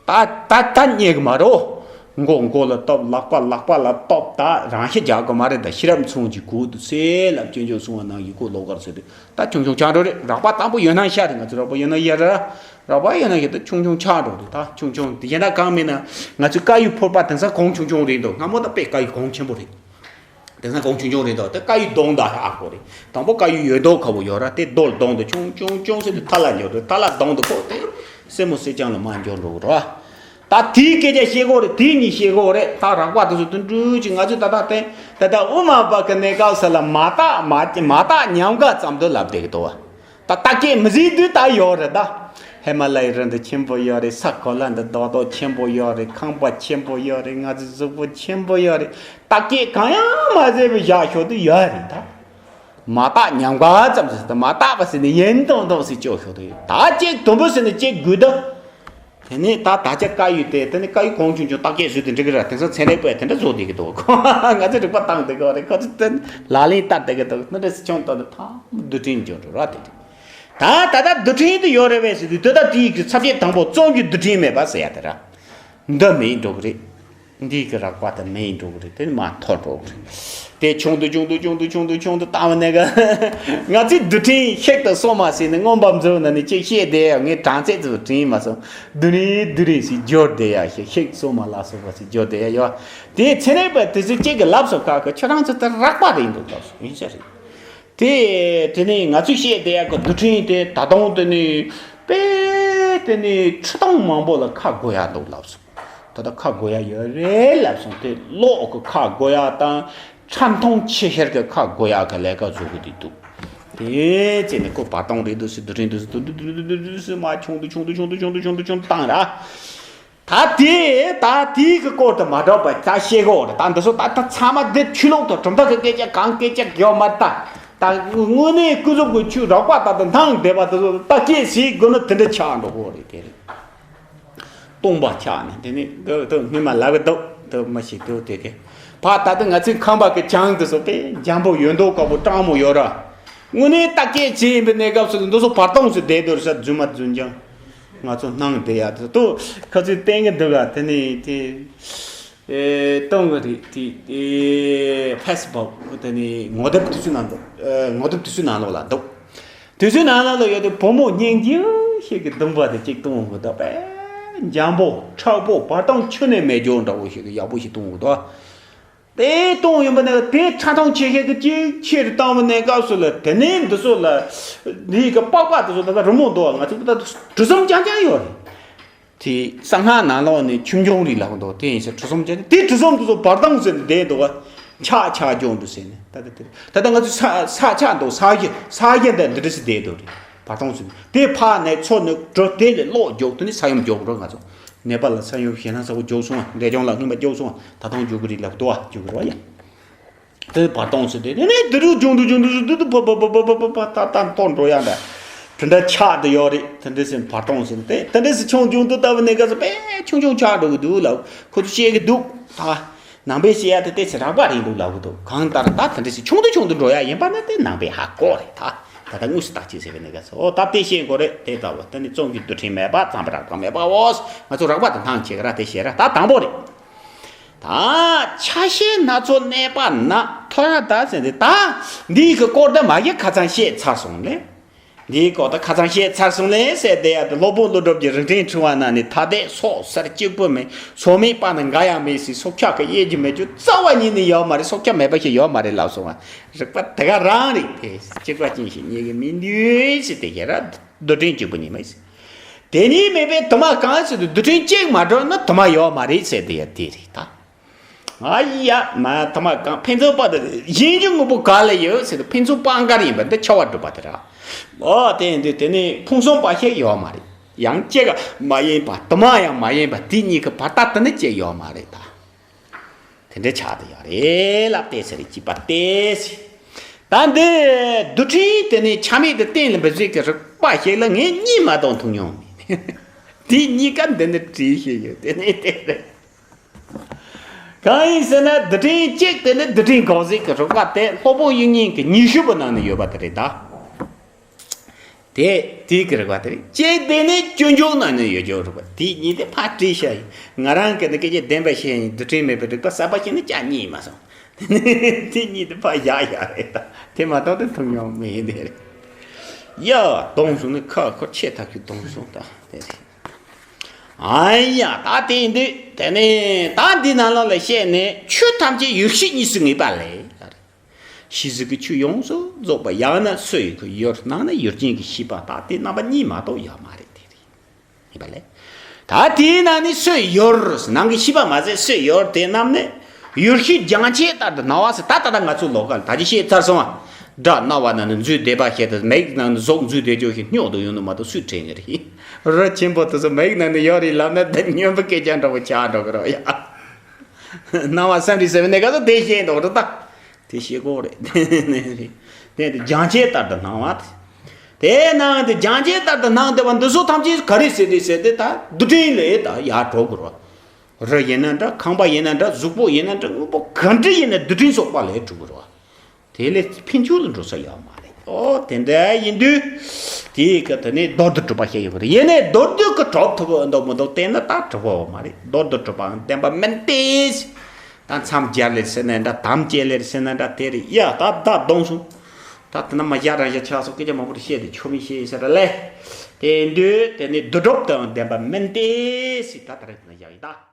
ད་ད་ད་རྙེད་གི་མ་རེད། མགོ་མགོ་ལ་གཏོབ། ལག་པ་ལག་པ་ལ་གཏོབ། ད་རང་ཤི་རྒྱག་གི་མ་རེད། ད་ཤེས་རབ་མཚོན་གྱི་གུ་དུ་སེ་ལབ། སྤྱོད་འཇུག་གསུང་བ་ནང་བཞིན་གོ་ལོག་གར་ཟེར་དུས། ད་ཆུང་ཆུང་ཆགས་འགྲོ་རེད། རགས་པ་དང་པོ་ཡོད་ན་ཤ་རེད། ང་ཚོ་རགས་པ་ཡོད་ན་ཡ་ར། རགས་པ་ཡོད་ན་ཡ། ད་ཆུང་ཆུང་ཆགས་འགྲོ་རེད། ད་ཆུང་ཆུང་དེ་གཞན་དག་གང་མིན་ན། ང་ཚོའི་དཀར་ཡོལ་ཕོར་པ་དེང་སང་གོང་ཆུང་ཆུང་རེད་འདུག་སྔ་མོ་ད་དཔེ་དཀར་ཡོལ་གོང་ཆེན་པོ་རེད། དེང་སང་གོང་ཆུང་ཆུང་རེད་འདུག་དེ་དཀར་ཡོལ་གདོང་དང་ཧ་གོ་རེད། དང་པོ་དཀར་ཡོལ་ཡོད་མདོག་ཁ་པོ་ཡོད་ར། དེ་རྡོལ་གདོང་དུ་ཆུང་ཆུང་ཆུང་ཟེར་དུས་ཐ་ལ་འགྱུར་འགྲོ། ཐ་ལ་གདོང་དུ་ཁོ་དེ་སེན་མོ་སེར་ལྕང་ལ་མར་འགྱུར་འགྲོ་གི་ར། ད་དེའི་སྐད་ཆ་བཤད་གོ་རེད། དེ་གཉིས་བཤད་གོ་རེད། ད་རགས་པ་དེ་ཚོ་དུ་འགྲུལ་གྱི། ང་ཚོས་ད་ལྟ་དེ་ད་ལྟ་དབུ་མ་པ་གི་གནས་སྐབས་སུ་ལ་མ་དག་མ་མ་དག་ཉམས་དགའ་ཙམ་དུ་ལབ་བསྡད་ཀྱི་འདུག་བ། ད་ད་སྐད་མི་ཟིན་དུས་ད་ཡོད་རེད་ད། ཧི་མ་ལ་ཡའི་རི་འདི་ཆེན་པོ་ཡོད་རེད། ས་གོ་ལ་འདི་རྡོག་རྡོག་ཆེན་པོ་ཡོད་རེད། ཁང་པ་ཆེན་པོ་ཡོད་རེད། ང་ཚོའི་གཟུགས་པོ་ཆེན་པོ་ཡོད་རེད། ད་སྐད་གང་ཡང་མ་ཟེར་བའི་བཞག་ཤོག་དུ་ཡོད་རེད་ད། མ་དག་ཉམས་དགའ་ཙམ་ཟེར་ད། མ་དག་པ་ཟེར་ནས་ཡིན་མདོག་མདོག་ཟེར་སྐྱོ་ཤོག་དུ་ཡོད། ད་ཅིག་དུམ་བུ་ཟེར་ནས་ཅིག་དགོས་ད། དེ་ནས་ད་ད་ཆ་དཀར་ཡོལ་དེ། དེ་ནས་དཀར་ཡོལ་གོང་ཆུང་ཆུང་བརྟག་དཔྱད་བཟོས་ཏེ་འགྲིག་གི་ར། དེང་སང་ཚན་རིག་པས་དེ་འདྲ་བཟོ་བསྡད་ཀྱི་འདུག་ང་ཚོས་རིག་པ་བཏང་བསྡད་ཀྱི་རེད། ཁོ་ཚོས་དེ་ལག་ལེན་བསྟར་བསྡད་ཀྱི་འདུག་ནི་འདྲ་སེ་ཆུང་དོན་དུ་ཐང་རྡུལ་ཕྲན་འབྱུང་འགྲོ་ར། དེ་དེ་ད་ད་ལྟ་རྡུལ་ཕྲན་དེ་ཡོད་རེད་པས་ཟེར་དུས། དེ་ད་དེའི་གི་ཚབ་བྱེད་དང་པོ་བཙོན་གྱི་རྡུལ་ཕྲན་མེད་པ་ཟེར་ཡ་དེ་ར། འདི་མེད་འགྲོ་གི་རེད། འདི་གི་རགས་པ་དེ་མེད་འགྲོ་གི་རེད། དེ་ནི་མར་འཐོར་འགྲོ་གི་རེད། དེ་ཆུང་དུ་ཆུང་དུ་ཆུང་དུ་ཆུང་དུ་ཆུང་དུ་བཏང་བ་ནས་ག་ང་ཚོའི་རྡུལ་ཕྲན་ཤིག་ཏུ་སོང་མ་ཟིན་ནས། མངོན་པ་མཛོད་ནང་ནས་ཅིག་བཤད་བསྡད་ཡ། ངས་གྲངས་ཚད་ཚོ་དྲན་མ་སོང་། རྡུལ་རེ་རྡུལ་རེ་ཞིག་སྦྱོར་བསྡད་ཡ་ཞིག་ཤིག་སོང་མ་ལ་སོགས་པ་ཞིག་སྦྱོར་བསྡད་ཡ་ཡོད། དེ་ཚན་རིག་པ་དེ་ཚོས་གཅིག་གི་ལབ་སོང་། ཁ་ཁ་ཁྱོད་རང་ཚོ་དེ་རགས་པ་རེད་འདུག་ལབ་སོང་། ཡིན་ས་རེད། དེ་དེ་ནས་ང་ཚོས་བཤད་བསྡད་ཡ་གི་རྡུལ་ཕྲན་དེ་ད་དུང་དེ་ནས་དཔེ་དེ་ནས་ཁྲི་སྟོང་མང་པོ་ལ་ཁ་བགོ་ཡ་འདུག་ལབ་སོང་། ད་ལྟ་ཁ་བགོ་ཡ་ཡོད་རེད་ལབ་སོང་། དེ་གློག་གི་ཁ་བགོ་ཡ་དང་། ཁྲ་མཐོང་ཆེ་ཤར་གྱི་ཁ་བགོ་ཡག་གི་ལས་ཀ་བཟོ་གི་འདུག་དེ་བྱས་ནས་ཁོ་བར་སྟོང་རེད་འདུག་སེ་རྡུལ་ཕྲན་འདུག་སེ་རྡུལ་རྡུལ་རྡུལ་རྡུལ་རྡུལ་སེ་མར་ཆུང་དུ་ཆུང་དུ་ཆུང་དུ་ཆུང་དུ་ཆུང་དུ་ཆུང་དུ་བཏང་ར། ད་དེ་ད་དེའི་གི་སྐོར་དུ་མ་འགྲོ་བ་ད་བཤད་གོ་རེད། ད་འདི་ཚོ་ད་ད་ཚང་མ་འདི་ཆོས་ལུགས་དང་གྲུབ་མཐའ་གི་སྐད་ཆ་གང་སྐད་ཆ་ཡོད་མ་རེད་ད། ད་དངོས་གནས་ཀུན་རྫོབ་ཀྱི་ཆོས་རགས་པ་ད་ད་སྣང་བསྡད་པ་དེ་ཚོ་ད་སྐད་ཟེར་དགོས་ན་དེ་འདྲ་ཆགས་འགྲོ་གོ་རེད། དེ་རེད། སྟོང་པ་ཆགས་ནས་དེ་ནས་དུ་དུ་སྔོན་མ་ལབ་གི་འདུག་དུ་མི་ཞིག་དུ་དེ་གི་ ཕ་ད་ལྟ་ང་ཚོའི་ཁང་པ་གི་གྱང་དེ་ཚོ་དཔེ་འཇམ་པོ་ཡོད་མདོག་དཀར་པོ་སྤྲང་མོ་ཡོད་ར། དངོས་གནས་བརྟག་དཔྱད་བྱེད་ཡིན་པའི་གནས་སྐབས་སུ་ལ་འདི་ཚོ་བར་སྟོང་ཚོ་བསྡད་འདུག་ར་ས། རྫུན་མ་རྫུན་རྐྱང་། ང་ཚོ་སྣང་བསྡད་ཡ་དེ་ཚོ་ཁ་ཚོས་བསྟན་གི་འདུག་ག་དེ་ནས་དེ། ཨེ། གཏོང་གི་རེད་དེ། ཨེ། ཕེ་སི་བུག་དེ་ནས་ངོ་དེབ་དེ་ཚོའི་ནང་དུ། ཨེ། ངོ་དེབ་དེ་ཚོའི་ནང་ལོགས་ལ་འདུག་དེ་ཚོའི་ནང་ལོགས་ལ་ཡོད་དེ་བུ་མོ་སྙིང་རྗེ་ཞིག་གི་གདོང་པ་དེ་གཅིག་གཏོང་གི་འདུག་དཔེ་འཇམ་པོ་མཁྲེགས་པོ་བར་སྟོང་ཁྱོན་ནས་མེད་རྒྱུ་འདྲ་བོ་ཞིག་གི་ཡག་པོ་ཞིག་གཏོང་གི་འདུག་དེ་གཏོང་ཡོང་པ་ནས་དེ་ཕྲ་མཐོང་ཆེ་ཤེལ་གྱི་གཅིག་ཆེ་རུ་བཏང་བ་ནས་སྐབས་སུ་ལ་དེ་ནས་འདི་ཚོ་ལ་འདིའི་གི་པགས་པ་དེ་ཚོ་ད་ལྟ་རི་མོ་འདུག་ང་ཚོ་ད་ལྟ་གྲུ་གསུམ་རྐྱང་རྐྱང་ཡོད་རེད། དེ་གསང་སྔགས་ནང་ལོགས་ནས་ཆུང་ཆུང་རིགས་ལབ་འདུག་དེ་ཡིན་ཟེར་གྲུ་གསུམ་རྐྱང་རྐྱང་དེ་གྲུ་གསུམ་དེ་ཚོ་བར་སྟོང་ཟེར་ནས་བསྡད་འདུག་བ། ཆག་ཆག་སྦྱོང་འདུག་ཟེར་ནས་ད་ལྟ་དེ་ད་ལྟ་ང་ཚོ་ས་ས་ཆག་འདུག་ས་གཞི་ས་གཞི་འདི་འདི་འདྲ་ཞིག་བསྡད་འདུག་རེད། བར་སྟོང་ཟེར་ནས་དེ་ཕར་ནས་ཚུར་ནས་གྲུ་དེ་ལས་གློག་རྒྱུག་དེ་ནས་ས་ཡོམ་རྒྱུག་འགྲོ་ང་ཚོ། ནེ་པ་ལ་ས་ཡོམ་ཞེད་སྣང་ཚ་པོ་རྒྱུག་སོང་བ། འབྲས་ལྗོངས་ལ་སྔོན་མ་རྒྱུག་སོང་བ། ད་དུང་རྒྱུག་གི་རེད་ལབ་འདུག་བ། རྒྱུག་གི་རེད་བ་ཡ། དེ་བར་སྟོང་ཟེར་དེ་ནས་ནས་དེ་རུ་རྒྱུག་འདུག་རྒྱུག་འདུག་ཟེར་དུས་དུ་ཕ་ཕ་ཕ་ཕ་ཕ་ཕ་ཕ་ད་ད་མཐོ་འགྲོ་ཡ་འདྲ། དེ་འདྲ་ཆག་དེ་ཡོད་རེད། དེ་འདྲ་ཟེར་བར་སྟོང་ཟེར་དེ་དེ་འདྲ་ཟེར་ཆུང་ཆུང་དུ་ལྟ་བུ་ནས་ག་ཚོད་དཔེ་ཆུང་ཆུང་ཆག་འགྲོ་གི་འདུག་ལབ་ཁོ་ཚོ་བཤད་གི་འདུག་ད། ནང་པའི་བཤད་ཡ་དེ་ཏོག་ཙམ་རགས་པ་རེད་འདུག་ལབ་གི་འདུག་གང་ལྟར་ད་དེ་འདྲ་ཞིག་ཆུང་དུ་ཆུང་དུ་འགྲོ་ཡ་ཡིན་པ་ན་དེ་ནང་པའི་ཧ་གོ་རེད་ད། ད་ལྟ་དངོས་སུ་བརྟག་དཔྱད་བྱས་པའི་གནས་སྐབས་སུ་ཨོ་ད་དེ་བཤད་དགོས་རེད་དེ་ལྟ་བུ་དེ་ནི་རྩོམ་གྱི་འདུལ་ཁྲིམས་མེད་པ་བརྩམས་པ་རགས་པ་མེད་པའོ། ང་ཚོ་རགས་པ་དེ་སྣང་བྱེད་གི་ར་དེ་བཤད་ར་ད་དང་པོ་རེད། ད་ཆ་ཤས་སྣ་ཚོགས་གནས་པ་ན་ཐོ་ར་ད་ཟེར་ཏེ་ད་འདིའི་གི་སྐོར་དེ་མ་གི་ཁ་ཚང་བཤད་ཚར་སོང་ལེ། འདིའི་སྐོར་དུ་ཁ་ཚང་བཤད་ཚར་སོང་ལེ་ཟེར་དེ་ཡ་དེ་སློབ་དཔོན་ཀླུ་སྒྲུབ་ཀྱི་རིགས་མཐུན་ཕྲེང་བ་ན་ནི་ཐ་དད་སྲོག་སར་གཅིག་པུ་མེད། སྲོག་མེད་པ་ནི་འགའ་ཡང་མེད་ཟེར། སྲོག་ཆགས་ཀྱི་དབྱེ་རྒྱུ་མེད་རྒྱུ་རྩ་བ་ཉིད་ནས་ཡོད་མ་རེད། སྲོག་ཆགས་མེད་པ་ཞིག་ཡོད་མ་རེད་ལབ་སོང་བ། རིགས་པ་དེ་ག་རང་རེད་དེ། གཅིག་པ་ཅན་ཞིག་རྙེད་ཀྱི་མི་འདུག་ཟེར་དེ་ཡ་ར་རྡུལ་ཕྲན་གཅིག་པུ་ཉིད་མ་ཟེར། དེ་ཉིད་མེད་པའི་དུ་མ་གང་ཟེར་དུས་རྡུལ་ཕྲན་གཅིག་མ་གྲུབ་ན་དུ་མ་ཡོད་མ་རེད་ཟེར་དེ་ཡ་དེ་རེད་ད། ཨ་ཡ་མ་ཐ་མ་གང་ཕན་ཚུན་དཔག་ཏུ་ཡིན་རྒྱུ་དངོས་པོ་ག་ལ་ཡོད་ཟེར་དུས་ཕན་ཚུན་དཔག་འགལ་ཡིན་པ་འདི་ཁྱབ་པ་སྒྲུབ་པ་དེ་ར། ཨོ་དེ་ཡིན་དུས་དེ་ནི་ཕུང་གསུམ་དཔག་ཤེས་ཡོད་མ་རེད། ཡང་གཅིག་ག་མ་ཡིན་པ་དུ་མ་ཡང་མ་ཡིན་པ་དེ་གཉིས་ཀྱི་བར་ཐག་དེ་ནི་གཅིག་ཡོད་མ་རེད་ད། དེ་འདྲའི་ཆགས་དུ་ཡོད་རེད་ལབ་སྟེ་ཟེར་གཅིག་པ་སྟེ། ད་འདི་རྡུལ་ཕྲན་དེ་ནི་ཆ་མེད་དུ་གཏན་ལ་འབེབས་ཟིག་གི་རིགས་པ་ཞིག་ལ་ངས་གཉིས་མ་གཏོགས་མཐོང་མྱོང་མེད། དེ་གཉིས་ཀ་འདི་ནི་བྲིས་ཤེས་ཡོད་དེ་ནི་དེ་རེད། གང་ཡིན་ཟེར་ན་རྡུལ་ཕྲན་གཅིག་དེ་ནི་རྡུལ་ཕྲན་འགོག་བྱེད་ཀྱི་རིགས་པ་དེ་སློབ་དཔོན་དབྱིག་གཉེན་གྱི་ཉི་ཤུ་པའི་ནང་ན་ཡོད་པ་དེ་རེད་ད། དེ་དེའི་གི་རིགས་པ་དེ་རེད། གཅིག་དེ་ནི་སྤྱོད་འཇུག་ནང་ན་ཡོད་རྒྱུ་རིགས་པ་དེ་གཉིས་དེ་ཕར་བྲིས་བཞག་ཡིན། ང་རང་གི་ནི་སྐད་ཆ་བདེན་པ་བཤད་ཡིན། རྡུལ་ཕྲན་མེད་པའི་རིགས་པ་གསར་པ་ཞིག་ནི་ཅང་རྙེད་མ་སོང་། དེ་གཉིས་དེ་ཕར་བཞག་ཡ་རེད་ད། དེ་མ་གཏོགས་དེ་མཐོང་མྱོང་མེད་དེ་རེད། ཡ་གདོང་བཟུང་ནི་ཁ་ཁོ་ཆེ་ཐག་གི་གདོང་བཟུང་ད་དེ་རེད། ཨ་ཡ་ད་དེ་ཡིན་དུས་དེ་ནས་ད་འདི་ནང་ལོགས་ལ་བཤད་ནས་ཆོས་ཐམས་ཅད་ཡུལ་ཤེས་གཉིས་སུ་ངེས་པ་ལས། ཤེས་གཟུགས་ཀྱི་ཆོས་ཡོངས་སུ་རྫོགས་པ་ཡང་ན་སོ་ཡི་གི་ཡུལ་ནང་ན་ཡུལ་ཅན་གྱི་ཤེས་པ་དག་དེ་རྣམ་པ་གཉིས་མ་གཏོགས་ཡོད་མ་རེད་དེ་རེད། ཡིན་པ་ལས། ད་དེའི་ནང་ནས་སོ་ཡི་ཡུལ་ནང་གི་ཤེས་པ་མ་ཟད་སོ་ཡི་ཡུལ་དེ་རྣམས་ནི་ཡུལ་ཤེས་རྒྱང་ཆད་ལྟར་དུ་སྣང་བ་ཟེར་ད་ད་ལྟ་ང་ཚོ་ལོ་ག་ལ་ད་ཅི་བཤད་ཚར་སོང་བ། སྒྲ་རྣ་བ་ན་ནི་འཛུལ་བསྡད་པ་ཞིག་དང་མིག་ནང་ནི་གཟུགས་འཛུལ་བསྡད་རྒྱུ་ཞིག་སྙོག་ཏུ་ཡོང་ནི་མ་གཏོགས་སུས་དྲན་གི་རེད། རི་ཆེན་པོ་དེ་ཚོ་མིག་ནང་ནི་ཡོད་རེད་ལབ་ན་ད་སྨྱོན་པའི་སྐད་ཆ་འདྲ་བོ་ཆགས་འགྲོ་གི་རེད་ཡ། སྣང་བ་སེམས་རིག་ཟེར་བའི་གནས་སྐབས་སུ་དེ་ཤེས་འདུག་རེད་ད། དེ་ཤེས་དགོས་རེད། དེ་དེ་རྒྱང་ཆད་ལྟར་དུ་སྣང་བ་དེ། དེ་སྣང་དེ་རྒྱང་ཆད་ལྟར་དུ་སྣང་བསྡད་པ་འདི་ཚོ་ཐམས་ཅད་ག་རེ་ཟེར་དེ་ཟེར་དེ་ད་རྡུལ་ཕྲན་ལས་ད་ཡར་གྲུབ་དགོས་རེད། རི་ཡིན་ན་འདྲ་ཁང་པ་ཡིན་ན་འདྲ་གཟུགས་པོ་ཡིན་ན་འདྲ་དངོས་པོ་ག་འདྲ་ཡིན་ན་རྡུལ་ཕྲན་ཚོགས་པ་ལས་གྲུབ་དགོས་རེད། དེ་ལས་ཕན་ཚུན་ལ་འགྲོ་ས་ཡོད་མ་རེད། ཨོ་དེ་འདྲ་ཡིན་དུས། དེའི་སྐབས་དེ་ནས་མདོར་བསྡུས་གྲུབ་པ་བཤད་ཡོད་པ་རེད། ཡིན་ནའི་མདོར་བསྡུས་ཀྱི་གྲུབ་ཐུབ་འདུག་མི་འདུག་བལྟས་ན་ད་གྲུབ་པ་ཡོད་མ་རེད། མདོར་བསྡུས་གྲུབ་པའང་བདེན་པ་མིན་ཏེ། ད་མཚམས་སྦྱར་ལེར་ཟེར་ན་འདྲ་དམ་བཅས་ལེར་ཟེར་ན་འདྲ་དེ་རེད་ཡ། ད་ད་གདོང་སོང་། ད་དེ་ན་མ་བཞག་རང་བཞག་ཆགས་སོང་སྐད་ཆ་མང་པོ་རེ་བཤད་དེ་ཆོ་མི་ཤེས་ཟེར་ལེ། དེ་ཡིན་དུས་དེ་ནས་བསྡུས་གྲུབ་དང་བདེན་པ་མིན་ཏེ་ཟེར་ད་ད་རེད་ན་བཞག་ཡིན་ད།